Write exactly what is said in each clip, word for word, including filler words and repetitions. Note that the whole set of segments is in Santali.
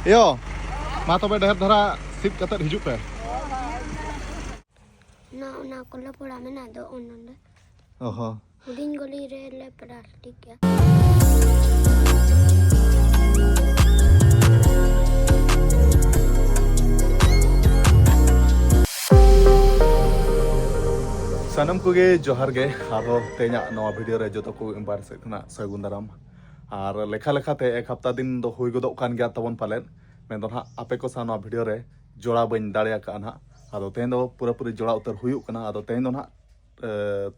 ᱮᱭᱳ, ᱢᱟ ᱛᱚᱵᱮ ᱰᱷᱮᱨ ᱫᱷᱟᱨᱟ ᱥᱤᱫ ᱠᱟᱛᱮᱫ ᱦᱤᱡᱩᱜ ᱯᱮ᱾ ᱚᱱᱟ, ᱚᱱᱟ ᱠᱚᱞᱮ ᱯᱚᱲᱟ ᱢᱮᱱᱟᱜ ᱫᱚ ᱚᱱ ᱱᱚᱸᱰᱮ᱾ ᱚ ᱦᱚᱸ᱾ ᱦᱩᱰᱤᱧ ᱜᱚᱞᱤ ᱨᱮ ᱞᱮ ᱯᱚᱲᱟ ᱴᱷᱤᱠ ᱜᱮᱭᱟ᱾ ᱥᱟᱱᱟᱢ ᱠᱚᱜᱮ ᱡᱚᱦᱟᱨ ᱜᱮ, ᱟᱨᱦᱚᱸ ᱛᱮᱦᱮᱧᱟᱜ ᱱᱚᱣᱟ ᱵᱷᱤᱰᱤᱭᱳ ᱨᱮ ᱡᱚᱛᱚ ᱠᱚ ᱤᱧ ᱯᱟᱦᱴᱟ ᱥᱮᱫ ᱠᱷᱚᱱᱟᱜ ᱥᱟᱹᱜᱩᱱ ᱫᱟᱨᱟᱢ᱾ ᱟᱨ ᱞᱮᱠᱷᱟ ᱞᱮᱠᱷᱟᱛᱮ ᱮᱠ ᱦᱟᱯᱛᱟ ᱫᱤᱱ ᱫᱚ ᱦᱩᱭ ᱜᱚᱫᱚᱜ ᱠᱟᱱ ᱜᱮᱭᱟ ᱛᱟᱵᱚᱱ ᱯᱟᱞᱮᱫ, ᱢᱮᱱᱫᱚ ᱱᱟᱦᱟᱜ ᱟᱯᱮ ᱠᱚ ᱥᱟᱶ ᱱᱚᱣᱟ ᱵᱷᱤᱰᱤᱭᱳ ᱨᱮ ᱡᱚᱲᱟᱣ ᱵᱟᱹᱧ ᱫᱟᱲᱮ ᱟᱠᱟᱫᱼᱟ ᱱᱟᱦᱟᱜ᱾ ᱟᱫᱚ ᱛᱮᱦᱮᱧ ᱫᱚ ᱯᱩᱨᱟᱹᱯᱩᱨᱤ ᱡᱚᱲᱟᱣ ᱩᱛᱟᱹᱨ ᱦᱩᱭᱩᱜ ᱠᱟᱱᱟ᱾ ᱟᱫᱚ ᱛᱮᱦᱮᱧ ᱫᱚ ᱱᱟᱦᱟᱜ, ᱮ,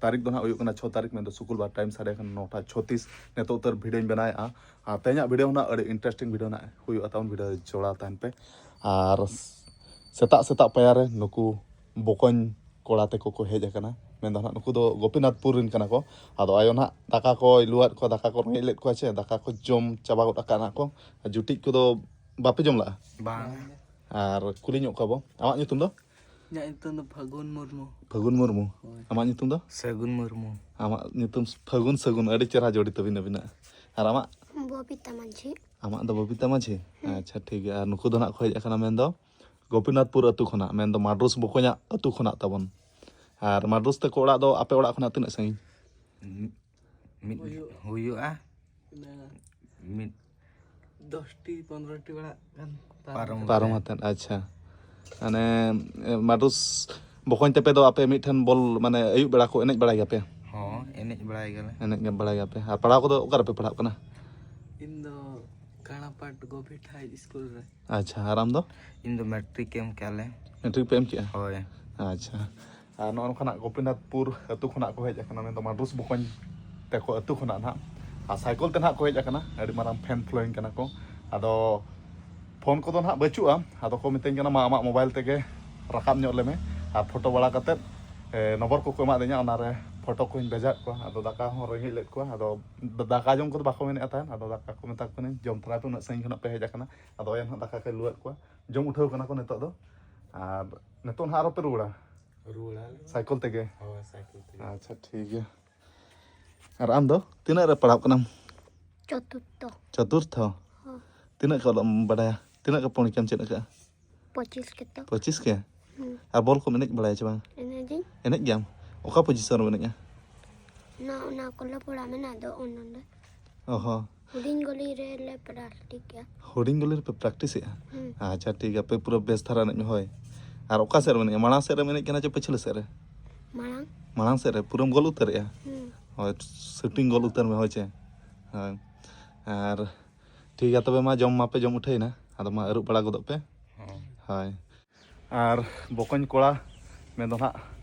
ᱛᱟᱹᱨᱤᱠᱷ ᱫᱚ ᱱᱟᱦᱟᱜ ᱦᱩᱭᱩᱜ ᱠᱟᱱᱟ ᱪᱷᱚ ᱛᱟᱹᱨᱤᱠᱷ, ᱢᱮᱱᱫᱚ ᱥᱩᱠᱩᱞ ᱵᱟᱨ, ᱴᱟᱭᱤᱢ ᱥᱟᱰᱮ ᱠᱟᱱᱟ ᱱᱚᱴᱟ ᱪᱷᱚᱛᱤᱥ᱾ ᱱᱤᱛᱚᱜ ᱩᱛᱟᱹᱨ ᱵᱷᱤᱰᱤᱭᱳᱧ ᱵᱮᱱᱟᱣᱮᱫᱼᱟ᱾ ᱟᱨ ᱛᱮᱦᱮᱧᱟᱜ ᱵᱷᱤᱰᱤᱭᱳ ᱱᱟᱦᱟᱜ ᱟᱹᱰᱤ ᱤᱱᱴᱟᱨᱮᱥᱴᱤᱝ ᱵᱷᱤᱰᱤᱭᱳ ᱱᱟᱦᱟᱜ ᱦᱩᱭᱩᱜᱼᱟ ᱛᱟᱵᱚᱱ, ᱵᱷᱤᱰᱤᱭᱳ ᱡᱚᱲᱟᱣ ᱛᱟᱦᱮᱱ ᱯᱮ᱾ ᱟᱨ ᱥᱮᱛᱟᱜ ᱥᱮᱛᱟᱜ ᱯᱟᱭᱟᱨ ᱨᱮ ᱱᱩᱠᱩ ᱵᱚᱠᱚᱧ ᱠᱚᱲᱟ ᱛᱟᱠᱚ ᱠᱚ ᱦᱮᱡ ᱟᱠᱟᱱᱟ᱾ ᱢᱮᱱᱫᱚ ᱱᱟᱦᱟᱜ ᱱᱩᱠᱩ ᱫᱚ ᱜᱳᱯᱤᱱᱟᱛᱷᱯᱩᱨ ᱨᱮᱱ ᱠᱟᱱᱟ ᱠᱚ᱾ ᱟᱫᱚ ᱟᱭᱳ ᱱᱟᱦᱟᱜ ᱫᱟᱠᱟ ᱠᱚᱭ ᱞᱩᱣᱟᱫ ᱠᱚᱣᱟ, ᱫᱟᱠᱟ ᱠᱚ ᱨᱮᱸᱜᱮᱡ ᱞᱮᱫ ᱠᱚᱣᱟ ᱪᱮ, ᱫᱟᱠᱟ ᱠᱚ ᱡᱚᱢ ᱪᱟᱵᱟ ᱜᱚᱫ ᱟᱠᱟᱫ ᱱᱟᱦᱟᱜ ᱠᱚ᱾ ᱡᱩᱴᱤᱡ ᱠᱚᱫᱚ ᱵᱟᱯᱮ ᱡᱚᱢ ᱞᱟᱜᱼᱟ? ᱵᱟᱝ᱾ ᱟᱨ ᱠᱩᱞᱤ ᱧᱚᱜ ᱠᱚᱣᱟ ᱵᱚ, ᱟᱢᱟᱜ ᱧᱩᱛᱩᱢ ᱫᱚ? ᱤᱧᱟᱹᱜ ᱧᱩᱛᱩᱢ ᱫᱚ ᱯᱷᱟᱹᱜᱩᱱ ᱢᱩᱨᱢᱩ᱾ ᱯᱷᱟᱹᱜᱩᱱ ᱢᱩᱨᱢᱩ᱾ ᱦᱳᱭ᱾ ᱟᱢᱟᱜ ᱧᱩᱛᱩᱢ ᱫᱚ? ᱥᱟᱹᱜᱩᱱ ᱢᱩᱨᱢᱩ᱾ ᱟᱢᱟᱜ ᱧᱩᱛᱩᱢ ᱯᱷᱟᱹᱜᱩᱱ ᱥᱟᱹᱜᱩᱱ, ᱟᱹᱰᱤ ᱪᱮᱦᱨᱟ ᱡᱳᱲᱤ ᱛᱟᱹᱵᱤᱱ ᱟᱹᱵᱤᱱᱟᱜ᱾ ᱟᱨ ᱟᱢᱟᱜ? ᱵᱚᱵᱤᱛᱟ ᱢᱟᱹᱡᱷᱤ᱾ ᱟᱢᱟᱜ ᱫᱚ ᱵᱚᱵᱤᱛᱟ ᱢᱟᱹᱡᱷᱤ? ᱦᱩᱸ᱾ ᱟᱪᱪᱷᱟ, ᱴᱷᱤᱠ ᱜᱮᱭᱟ᱾ ᱟᱨ ᱱᱩᱠᱩ ᱫᱚ ᱱᱟᱜ ᱠᱚ ᱦᱮᱡ ᱟᱠᱟᱱᱟ, ᱢᱮᱱᱫᱚ ᱜᱳᱯᱤᱱᱟᱛᱷᱯᱩᱨ ᱟᱹᱛᱩ ᱠᱷᱚᱱᱟᱜ, ᱢᱮᱱᱫᱚ ᱢᱟᱰᱨᱩᱥ ᱵᱚᱠᱚᱧᱟᱜ ᱟᱹᱛᱩ ᱠᱷᱚᱱᱟᱜ ᱛᱟᱵᱚᱱ᱾ ᱟᱨ ᱢᱟᱰᱨᱩᱥ ᱛᱟᱠᱚ ᱚᱲᱟᱜ ᱫᱚ ᱟᱯᱮ ᱚᱲᱟᱜ ᱠᱷᱚᱱᱟᱜ ᱛᱤᱱᱟᱹᱜ ᱥᱟᱺᱜᱤᱧ? ᱢᱤᱫ ᱦᱩᱭᱩᱜᱼᱟ᱾ ᱦᱩᱭᱩᱜᱼᱟ᱾ ᱛᱤᱱᱟᱹᱜ? ᱢᱤᱫ ᱫᱚᱥᱴᱤ, ᱯᱚᱱᱨᱚᱴᱤ ᱚᱲᱟᱜ ᱜᱟᱱ ᱯᱟᱨᱚᱢ᱾ ᱯᱟᱨᱚᱢ ᱠᱟᱛᱮ᱾ ᱟᱪᱪᱷᱟ᱾ ᱢᱟᱱᱮ, ᱮ, ᱢᱟᱰᱨᱩᱥ ᱵᱚᱠᱚᱧ ᱛᱟᱯᱮ ᱫᱚ ᱟᱯᱮ ᱢᱤᱫ ᱴᱷᱮᱱ ᱵᱚᱞ, ᱢᱟᱱᱮ, ᱟᱹᱭᱩᱵ ᱵᱮᱲᱟ ᱠᱚ ᱮᱱᱮᱡ ᱵᱟᱲᱟᱭ ᱜᱮᱭᱟ ᱯᱮ? ᱦᱚᱸ, ᱮᱱᱮᱡ ᱵᱟᱲᱟᱭ ᱜᱮᱭᱟᱞᱮ᱾ ᱮᱱᱮᱡ ᱵᱟᱲᱟᱭ ᱜᱮᱭᱟ ᱯᱮ᱾ ᱟᱨ ᱯᱟᱲᱦᱟᱣ ᱠᱚᱫᱚ ᱚᱠᱟ ᱨᱮᱯᱮ ᱯᱟᱲᱦᱟᱜ ᱠᱟᱱᱟ? ᱤᱧ ᱫᱚ ᱠᱟᱬᱟᱯᱟᱴ ᱜᱚᱵᱷᱤᱴ ᱦᱟᱭ ᱥᱠᱩᱞ ᱨᱮ᱾ ᱟᱪᱪᱷᱟ, ᱟᱨ ᱟᱢ ᱫᱚ? ᱤᱧ ᱫᱚ ᱢᱮᱴᱨᱤᱠ ᱮᱢ ᱠᱮᱜᱼᱟ ᱞᱮ᱾ ᱢᱮᱴᱨᱤᱠ ᱯᱮ ᱮᱢ ᱠᱮᱜᱼᱟ? ᱦᱳᱭ᱾ ᱟᱪᱪᱷᱟ᱾ ᱟᱨ ᱱᱚᱜᱼᱚ ᱱᱚᱝᱠᱟᱱᱟᱜ ᱜᱳᱯᱤᱱᱟᱛᱷᱯᱩᱨ ᱟᱹᱛᱩ ᱠᱷᱚᱱᱟᱜ ᱠᱚ ᱦᱮᱡ ᱟᱠᱟᱱᱟ, ᱢᱮᱱᱫᱚ ᱢᱟᱰᱨᱩᱥ ᱵᱚᱠᱚᱧ ᱛᱟᱠᱚ ᱟᱹᱛᱩ ᱠᱷᱚᱱᱟᱜ ᱱᱟᱦᱟᱜ᱾ ᱟᱨ ᱥᱟᱭᱠᱮᱞ ᱛᱮ ᱱᱟᱦᱟᱜ ᱠᱚ ᱦᱮᱡ ᱟᱠᱟᱱᱟ, ᱟᱹᱰᱤ ᱢᱟᱨᱟᱝ ᱯᱷᱮᱱ ᱯᱷᱚᱞᱳᱭᱤᱝ ᱠᱟᱱᱟ ᱠᱚ᱾ ᱟᱫᱚ ᱯᱷᱳᱱ ᱠᱚᱫᱚ ᱱᱟᱦᱟᱜ ᱵᱟᱹᱪᱩᱜᱼᱟ, ᱟᱫᱚ ᱠᱚ ᱢᱤᱛᱟᱹᱧ ᱠᱟᱱᱟ, "ᱢᱟ, ᱟᱢᱟᱜ ᱢᱳᱵᱟᱭᱤᱞ ᱛᱮᱜᱮ ᱨᱟᱠᱟᱵ ᱧᱚᱜ ᱞᱮᱢᱮ", ᱟᱨ ᱯᱷᱳᱴᱳ ᱵᱟᱲᱟ ᱠᱟᱛᱮᱫ, ᱮ, ᱱᱚᱢᱵᱚᱨ ᱠᱚᱠᱚ ᱮᱢᱟᱫᱤᱧᱟ, ᱚᱱᱟᱨᱮ ᱯᱷᱳᱴᱳ ᱠᱚᱧ ᱵᱷᱮᱡᱟᱣᱟᱫ ᱠᱚᱣᱟ᱾ ᱟᱫᱚ ᱫᱟᱠᱟ ᱦᱚᱸ ᱨᱮᱸᱜᱮᱡ ᱞᱮᱫ ᱠᱚᱣᱟ, ᱟᱫᱚ ᱫᱟᱠᱟ ᱡᱚᱢ ᱠᱚᱫᱚ ᱵᱟᱠᱚ ᱢᱮᱱᱮᱫᱼᱟ ᱛᱟᱦᱮᱸᱫ᱾ ᱟᱫᱚ ᱫᱟᱠᱟ ᱠᱚ ᱢᱮᱛᱟ ᱠᱚ ᱠᱟᱹᱱᱟᱹᱧ, "ᱡᱚᱢ ᱛᱚᱨᱟᱭ ᱯᱮ, ᱩᱱᱟᱹᱜ ᱥᱟᱺᱜᱤᱧ ᱠᱷᱚᱱᱟᱜ ᱯᱮ ᱦᱮᱡ ᱟᱠᱟᱱᱟ", ᱟᱫᱚ ᱮᱱᱦᱚᱸ ᱫᱟᱠᱟ ᱠᱚ ᱞᱩᱣᱟᱫ ᱠᱚᱣᱟ᱾ ᱡᱚᱢ ᱩᱴᱷᱟᱹᱣ ᱠᱟᱱᱟ ᱠᱚ ᱱᱤᱛᱚᱜ ᱫᱚ᱾ ᱟᱨ ᱱᱤᱛᱚᱜ ᱱᱟᱦᱟᱜ ᱟᱨᱚ ᱯᱮ ᱨᱩᱣᱟᱹᱲᱟ? ᱨᱩᱣᱟᱹᱲᱟᱞᱮ᱾ ᱥᱟᱭᱠᱮᱞ ᱛᱮᱜᱮ? ᱦᱳᱭ, ᱥᱟᱭᱠᱮᱞ ᱛᱮᱜᱮ᱾ ᱟᱪᱪᱷᱟ, ᱴᱷᱤᱠ ᱜᱮᱭᱟ᱾ ᱟᱨ ᱟᱢ ᱫᱚ ᱛᱤᱱᱟᱹᱜ ᱨᱮ ᱯᱟᱲᱦᱟᱜ ᱠᱟᱱᱟᱢ? ᱪᱚᱛᱩᱨᱛᱷᱚ᱾ ᱪᱚᱛᱩᱨᱛᱷᱚ? ᱦᱚᱸ᱾ ᱛᱤᱱᱟᱹᱜ ᱠᱚ ᱚᱞᱚᱜ ᱮᱢ ᱵᱟᱰᱟᱭᱟ? ᱛᱤᱱᱟᱹᱜ ᱠᱟᱯᱚᱱ ᱠᱮᱢ ᱪᱮᱫ ᱟᱠᱟᱫᱼᱟ? ᱯᱚᱸᱪᱤᱥ ᱠᱮᱛᱚ᱾ ᱯᱚᱸᱪᱤᱥ ᱜᱮ? ᱦᱩᱸ᱾ ᱟᱨ ᱵᱚᱞ ᱠᱚᱢ ᱮᱱᱮᱡ ᱵᱟᱲᱟᱭᱟ ᱪᱮ ᱵᱟᱝ? ᱮᱱᱮᱡᱟᱹᱧ᱾ ᱮᱱᱮᱡ ᱜᱮᱭᱟᱢ? ᱚᱠᱟ ᱯᱚᱡᱤᱥᱚᱱ ᱨᱮᱢ ᱮᱱᱮᱡᱼᱟ? ᱚᱱᱟ, ᱚᱱᱟ ᱠᱚᱞᱚᱯᱚᱲᱟ ᱢᱮᱱᱟᱜ ᱫᱚ, ᱚᱱ ᱚᱸᱰᱮ᱾ ᱚ ᱦᱚᱸ᱾ ᱦᱩᱰᱤᱧ ᱜᱚᱞᱤ ᱨᱮᱞᱮ ᱯᱨᱮᱠᱴᱤᱥ ᱜᱮᱭᱟ᱾ ᱦᱩᱰᱤᱧ ᱜᱚᱞᱤ ᱨᱮᱯᱮ ᱯᱨᱮᱠᱴᱤᱥᱮᱜᱼᱟ? ᱦᱩᱸ᱾ ᱟᱪᱪᱷᱟ, ᱴᱷᱤᱠ ᱜᱮᱭᱟ, ᱟᱯᱮ ᱯᱩᱨᱟᱹ ᱵᱮᱥ ᱫᱷᱟᱨᱟ ᱮᱱᱮᱡ ᱢᱮ, ᱦᱳᱭ᱾ ᱟᱨ ᱚᱠᱟ ᱥᱮᱫ ᱨᱮᱢ ᱮᱱᱮᱡᱼᱟ? ᱢᱟᱲᱟᱝ ᱥᱮᱫ ᱨᱮᱢ ᱮᱱᱮᱡ ᱠᱟᱱᱟ ᱪᱮ ᱯᱟᱹᱪᱷᱞᱟᱹ ᱥᱮᱫ ᱨᱮ? ᱢᱟᱲᱟᱝ᱾ ᱢᱟᱲᱟᱝ ᱥᱮᱫ ᱨᱮ ᱯᱩᱨᱟᱹᱢ ᱜᱚᱞ ᱩᱛᱟᱹᱨᱮᱜᱼᱟ? ᱦᱩᱸ᱾ ᱦᱳᱭ, ᱥᱩᱴᱤᱝ ᱜᱚᱞ ᱩᱛᱟᱹᱨ ᱢᱮ, ᱦᱳᱭ ᱪᱮ? ᱦᱳᱭ᱾ ᱟᱨ ᱴᱷᱤᱠ ᱜᱮᱭᱟ, ᱛᱚᱵᱮ ᱢᱟ, ᱡᱚᱢ ᱢᱟᱯᱮ ᱡᱚᱢ ᱩᱴᱷᱟᱹᱭᱮᱱᱟ, ᱟᱫᱚ ᱢᱟ, ᱟᱹᱨᱩᱵ ᱵᱟᱲᱟ ᱜᱚᱫᱚᱜ ᱯᱮ᱾ ᱦᱚᱸ᱾ ᱦᱳᱭ᱾ ᱟᱨ ᱵᱚᱠᱚᱧ ᱠᱚᱲᱟ ᱢᱮᱱᱫᱚ ᱱᱟᱦᱟᱜ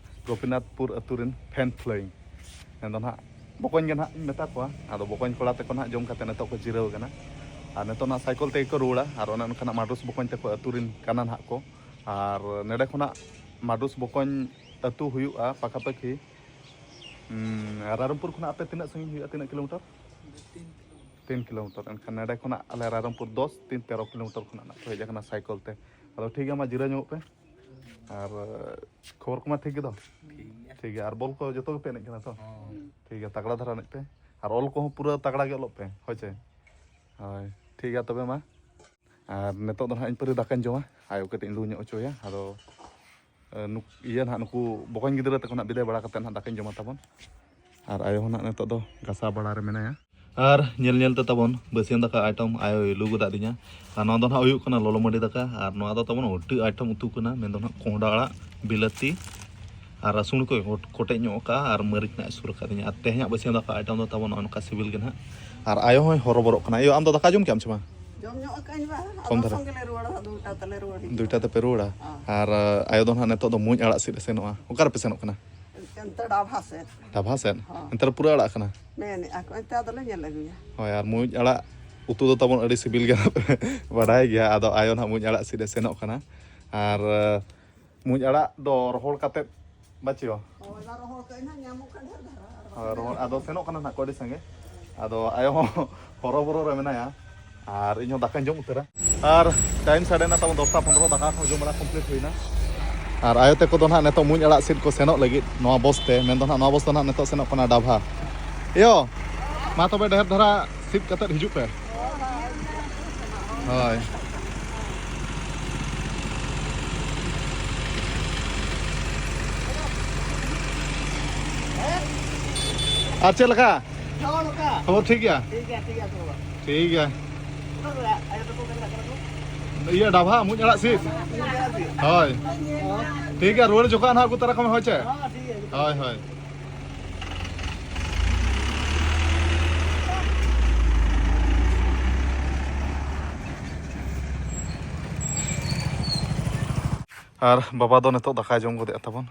ᱜᱳᱯᱤᱱᱟᱛᱷᱯᱩᱨ ᱟᱹᱛᱩ ᱨᱮᱱ ᱯᱷᱮᱱ ᱯᱷᱞᱳᱭᱤᱝ, ᱢᱮᱱᱫᱚ ᱱᱟᱦᱟᱜ ᱵᱚᱠᱚᱧ ᱜᱮ ᱱᱟᱦᱟᱜ ᱤᱧ ᱢᱮᱛᱟ ᱠᱚᱣᱟ᱾ ᱟᱫᱚ ᱵᱚᱠᱚᱧ ᱠᱚᱲᱟ ᱛᱟᱠᱚ ᱱᱟᱦᱟᱜ ᱡᱚᱢ ᱠᱟᱛᱮ ᱱᱤᱛᱚᱜ ᱠᱚ ᱡᱤᱨᱟᱹᱣ ᱠᱟᱱᱟ᱾ ᱟᱨ ᱱᱤᱛᱚᱜ ᱱᱟᱦᱟᱜ ᱥᱟᱭᱠᱮᱞ ᱛᱮᱜᱮ ᱠᱚ ᱨᱩᱣᱟᱹᱲᱟ᱾ ᱟᱨ ᱚᱱᱮ ᱚᱱᱠᱟᱱᱟᱜ ᱢᱟᱰᱩᱥ ᱵᱚᱠᱚᱧ ᱛᱟᱠᱚ ᱟᱹᱛᱩ ᱨᱮᱱ ᱠᱟᱱᱟ ᱱᱟᱦᱟᱜ ᱠᱚ᱾ ᱟᱨ ᱱᱚᱰᱮ ᱠᱷᱚᱱᱟᱜ ᱢᱟᱰᱩᱥ ᱵᱚᱠᱚᱧ ᱟᱹᱛᱩ ᱦᱩᱭᱩᱜᱼᱟ ᱯᱟᱠᱟᱯᱟᱠᱤ, ᱩᱸ, ᱨᱟᱭᱨᱚᱝᱯᱩᱨ ᱠᱷᱚᱱᱟᱜ ᱟᱯᱮ ᱛᱤᱱᱟᱹᱜ ᱥᱟᱺᱜᱤᱧ ᱦᱩᱭᱩᱜᱼᱟ, ᱛᱤᱱᱟᱹᱜ ᱠᱤᱞᱳᱢᱤᱴᱟᱨ? ᱛᱤᱱ ᱠᱤᱞᱳᱢᱤᱴᱟᱨ᱾ ᱮᱱᱠᱷᱟᱱ ᱱᱚᱰᱮ ᱠᱷᱚᱱᱟᱜ ᱟᱞᱮ ᱨᱟᱭᱨᱚᱝᱯᱩᱨ ᱫᱚᱥ, ᱛᱤᱱ, ᱛᱮᱨᱚ ᱠᱤᱞᱳᱢᱤᱴᱟᱨ ᱠᱷᱚᱱᱟᱜ ᱱᱟᱜ ᱠᱚ ᱦᱮᱡ ᱟᱠᱟᱱᱟ ᱥᱟᱭᱠᱮᱞ ᱛᱮ᱾ ᱟᱫᱚ ᱴᱷᱤᱠ ᱜᱮᱭᱟ, ᱢᱟ ᱡᱤᱨᱟᱹᱣ ᱧᱚᱜᱚᱜ ᱯᱮ᱾ ᱟᱨ ᱠᱷᱚᱵᱚᱨ ᱠᱚᱢᱟ ᱴᱷᱤᱠ ᱜᱮᱫᱚ? ᱴᱷᱤᱠ ᱜᱮᱭᱟ᱾ ᱴᱷᱤᱠ ᱜᱮᱭᱟ, ᱟᱨ ᱵᱚᱞ ᱠᱚ ᱡᱚᱛᱚ ᱜᱮᱯᱮ ᱮᱱᱮᱡ ᱠᱟᱱᱟ ᱛᱚ? ᱦᱚᱸ᱾ ᱴᱷᱤᱠ ᱜᱮᱭᱟ, ᱛᱟᱜᱲᱟ ᱫᱷᱟᱨᱟ ᱮᱱᱮᱡ ᱯᱮ᱾ ᱟᱨ ᱚᱞ ᱠᱚᱦᱚᱸ ᱯᱩᱨᱟᱹ ᱛᱟᱜᱲᱟ ᱜᱮ ᱚᱞᱚᱜ ᱯᱮ, ᱦᱳᱭ ᱪᱮ? ᱦᱳᱭ, ᱴᱷᱤᱠ ᱜᱮᱭᱟ ᱛᱚᱵᱮ ᱢᱟ᱾ ᱟᱨ ᱱᱤᱛᱚᱜ ᱫᱚ ᱱᱟᱦᱟᱜ ᱤᱧ ᱯᱟᱹᱨᱤ ᱫᱟᱠᱟᱧ ᱡᱚᱢᱟ, ᱟᱭᱳ ᱠᱟᱹᱴᱤᱡ ᱤᱧ ᱞᱩ ᱧᱚᱜ ᱦᱚᱪᱚᱭᱟ᱾ ᱟᱫᱚ, ᱮ, ᱱᱩᱠ-, ᱤᱭᱟᱹ ᱱᱟᱦᱟᱜ, ᱱᱩᱠᱩ ᱵᱚᱠᱚᱧ ᱜᱤᱫᱽᱨᱟᱹ ᱛᱟᱠᱚ ᱱᱟᱦᱟᱜ ᱵᱤᱫᱟᱹᱭ ᱵᱟᱲᱟ ᱠᱟᱛᱮ ᱱᱟᱦᱟᱜ ᱫᱟᱠᱟᱧ ᱡᱚᱢᱟ ᱛᱟᱵᱚᱱ᱾ ᱟᱨ ᱟᱭᱳ ᱦᱚᱸ ᱱᱟᱦᱟᱜ ᱱᱤᱛᱚᱜ ᱫᱚ ᱜᱟᱥᱟᱣ ᱵᱟᱲᱟ ᱨᱮ ᱢᱮᱱᱟᱭᱟ᱾ ᱟᱨ ᱧᱮᱞ ᱧᱮᱞ ᱛᱮ ᱛᱟᱵᱚᱱ ᱵᱟᱹᱥᱭᱟᱹᱢ ᱫᱟᱠᱟ item ᱟᱭᱳᱭ ᱞᱩ ᱜᱚᱫ ᱟᱹᱫᱤᱧᱟ᱾ ᱟᱨ ᱱᱚᱣᱟ ᱫᱚ ᱱᱟᱦᱟᱜ ᱦᱩᱭᱩᱜ ᱠᱟᱱᱟ ᱞᱚᱞᱚ ᱢᱟᱹᱰᱤ ᱫᱟᱠᱟ᱾ ᱟᱨ ᱱᱚᱣᱟ ᱫᱚ ᱛᱟᱵᱚᱱ ᱟᱹᱰᱤ item ᱩᱛᱩ ᱠᱟᱱᱟ, ᱢᱮᱱᱫᱚ ᱱᱟᱦᱟᱜ ᱠᱚᱸᱦᱰᱟ ᱟᱲᱟᱜ, ᱵᱤᱞᱟᱹᱛᱤ, ᱟᱨ ᱨᱟᱹᱥᱩᱱ ᱠᱚ ᱠᱚᱴ-, ᱠᱚᱴᱮᱡ ᱧᱚᱜ ᱟᱠᱟᱫᱼᱟ ᱟᱨ ᱢᱟᱹᱨᱤᱪ ᱱᱟᱦᱟᱜ ᱮ ᱥᱩᱨ ᱟᱠᱟᱫᱤᱧᱟ᱾ ᱟᱨ ᱛᱮᱦᱮᱧᱟᱜ ᱵᱟᱹᱥᱭᱟᱹᱢ ᱫᱟᱠᱟ item ᱫᱚ ᱛᱟᱵᱚᱱ ᱱᱚᱜᱼᱚ ᱱᱚᱝᱠᱟ ᱥᱤᱵᱤᱞ ᱜᱮ ᱱᱟᱦᱟᱜ᱾ ᱟᱨ ᱟᱭᱳ ᱦᱚᱸᱭ ᱦᱚᱨᱚᱵᱚᱨᱚᱜ ᱠᱟᱱᱟ᱾ ᱟᱭᱳ, ᱟᱢ ᱫᱚ ᱫᱟᱠᱟ ᱡᱚᱢ ᱠᱮᱜ ᱟᱢ ᱪᱮ ᱵᱟᱝ? ᱡᱚᱢ ᱧᱚᱜ ᱟᱠᱟᱫᱟᱹᱧ ᱵᱟ, ᱠᱚᱢ ᱟᱫᱚ ᱫᱷᱟᱨᱟ᱾ ᱥᱚᱸᱜᱮ ᱞᱮ ᱨᱩᱣᱟᱹᱲᱟ, ᱫᱩᱭᱴᱟ ᱛᱮᱞᱮ ᱨᱩᱣᱟᱹᱲ ᱦᱤᱡᱩᱜᱼᱟ᱾ ᱫᱩᱭᱴᱟ ᱛᱮᱯᱮ ᱨᱩᱣᱟᱹᱲᱟ? ᱦᱚᱸ᱾ ᱟᱨ, ᱟᱭᱳ ᱫᱚ ᱱᱟᱦᱟᱜ ᱱᱤᱛᱚᱜ ᱫᱚ ᱢᱩᱸᱡ ᱟᱲᱟᱜ ᱥᱤᱫ ᱮ ᱥᱮᱱᱚᱜᱼᱟ᱾ ᱚᱠᱟ ᱨᱮᱯᱮ ᱥᱮᱱᱚᱜ ᱠᱟᱱᱟ? ᱚᱱᱛᱮ ᱰᱟᱵᱷᱟ ᱥᱮᱫ᱾ ᱰᱟᱵᱷᱟ ᱥᱮᱫ? ᱦᱚᱸ᱾ ᱚᱱᱛᱮ ᱨᱮ ᱯᱩᱨᱟᱹ ᱟᱲᱟᱜ ᱠᱟᱱᱟ? ᱢᱮᱱᱮᱜᱼᱟ ᱠᱚ, ᱮᱱᱛᱮ ᱟᱫᱚᱞᱮ ᱧᱮᱞ ᱟᱹᱜᱩᱭᱟ᱾ ᱦᱳᱭ, ᱟᱨ ᱢᱩᱸᱡ ᱟᱲᱟᱜ ᱩᱛᱩ ᱫᱚ ᱛᱟᱵᱚᱱ ᱟᱹᱰᱤ ᱥᱤᱵᱤᱞ ᱜᱮᱭᱟ, ᱵᱟᱰᱟᱭ ᱜᱮᱭᱟ᱾ ᱟᱫᱚ ᱟᱭᱳ ᱱᱟᱦᱟᱜ ᱢᱩᱸᱡ ᱟᱲᱟᱜ ᱥᱤᱫ ᱮ ᱥᱮᱱᱚᱜ ᱠᱟᱱᱟ᱾ ᱟᱨ, ᱢᱩᱸᱡ ᱟᱲᱟᱜ ᱫᱚ ᱨᱚᱦᱚᱲ ᱠᱟᱛᱮᱫ ᱵᱟᱪᱚ? ᱦᱳᱭ, ᱚᱱᱟ ᱨᱚᱦᱚᱲ ᱠᱟᱜ ᱱᱟᱦᱟᱜ ᱧᱟᱢᱚᱜ ᱠᱷᱟᱱ ᱰᱷᱮᱨ ᱫᱷᱟᱨᱟ, ᱟᱨ ᱦᱳᱭ, ᱵᱟᱠᱷᱟᱱ ᱨᱚᱦᱚᱲ᱾ ᱟᱫᱚ ᱥᱮᱱᱚᱜ ᱠᱟᱱᱟ ᱱᱟᱦᱟᱜ ᱠᱚ ᱟᱹᱰᱤ ᱥᱟᱸᱜᱮ᱾ ᱟᱫᱚ ᱟᱭᱳ ᱦᱚᱸ ᱦᱚᱨᱚᱵᱚᱨᱚ ᱨᱮ ᱢᱮᱱᱟᱭᱟ, ᱟᱨ ᱤᱧ ᱦᱚᱸ ᱫᱟᱠᱟᱧ ᱡᱚᱢ ᱩᱛᱟᱹᱨᱟ᱾ ᱟᱨ time ᱥᱟᱰᱮᱱᱟ ᱛᱟᱵᱚᱱ ᱫᱚᱥᱴᱟ ᱯᱚᱱᱨᱚ, ᱫᱟᱠᱟ ᱠᱚ ᱡᱚᱢ ᱵᱟᱲᱟ complete ᱦᱩᱭᱱᱟ᱾ ᱟᱨ ᱟᱭᱳ ᱛᱟᱠᱚ ᱫᱚ ᱱᱟᱦᱟᱜ ᱱᱤᱛᱚᱜ ᱢᱩᱸᱡ ᱟᱲᱟᱜ ᱥᱤᱫ ᱠᱚ ᱥᱮᱱᱚᱜ ᱞᱟᱹᱜᱤᱫ ᱱᱚᱣᱟ ᱵᱚᱥ ᱛᱮ, ᱢᱮᱱᱫᱚ ᱱᱟᱦᱟᱜ ᱱᱚᱣᱟ ᱵᱚᱥ ᱫᱚ ᱱᱟᱦᱟᱜ ᱱᱤᱛᱚᱜ ᱥᱮᱱᱚᱜ ᱠᱟᱱᱟ ᱰᱟᱵᱷᱟ᱾ ᱮᱭᱳ, ᱢᱟ ᱛᱚᱵᱮ ᱰᱷᱮᱨ ᱫᱷᱟᱨᱟ ᱥᱤᱫ ᱠᱟᱛᱮᱫ ᱦᱤᱡᱩᱜ ᱯᱮ᱾ ᱦᱳᱭ᱾ ᱟᱨ ᱪᱮᱫ ᱞᱮᱠᱟ? ᱱᱚᱜᱼᱚ ᱱᱚᱝᱠᱟ᱾ ᱠᱷᱚᱵᱚᱨ ᱴᱷᱤᱠ ᱜᱮᱭᱟ? ᱴᱷᱤᱠ ᱜᱮᱭᱟ, ᱴᱷᱤᱠ ᱜᱮᱭᱟ, ᱠᱷᱚᱵᱚᱨ᱾ ᱴᱷᱤᱠ ᱜᱮᱭᱟ᱾ ᱚᱠᱟ ᱠᱚᱨᱮ ᱟᱭᱳ ᱛᱟᱠᱚ ᱚᱠᱟ ᱠᱚᱨᱮ ᱠᱟᱱᱟ ᱠᱚ? ᱤᱭᱟᱹ ᱰᱟᱵᱷᱟ ᱢᱩᱡ ᱟᱲᱟᱜ ᱥᱤᱫ᱾ ᱢᱩᱡ ᱟᱲᱟᱜ ᱥᱤᱫ᱾ ᱦᱳᱭ᱾ ᱴᱷᱤᱠ ᱜᱮᱭᱟ, ᱨᱩᱣᱟᱹᱲ ᱡᱚᱠᱷᱚᱱ ᱦᱟᱸᱜ ᱟᱹᱜᱩ ᱛᱚᱨᱟ ᱠᱟᱢᱟ, ᱦᱳᱭ ᱪᱮ? ᱦᱚᱸ, ᱴᱷᱤᱠ ᱜᱮᱭᱟ᱾ ᱦᱳᱭ, ᱦᱳᱭ᱾ ᱟᱨ ᱵᱟᱵᱟ ᱫᱚ ᱱᱤᱛᱚᱜ ᱫᱟᱠᱟᱭ ᱡᱚᱢ ᱜᱚᱫᱮᱜᱼᱟ ᱛᱟᱵᱚᱱ᱾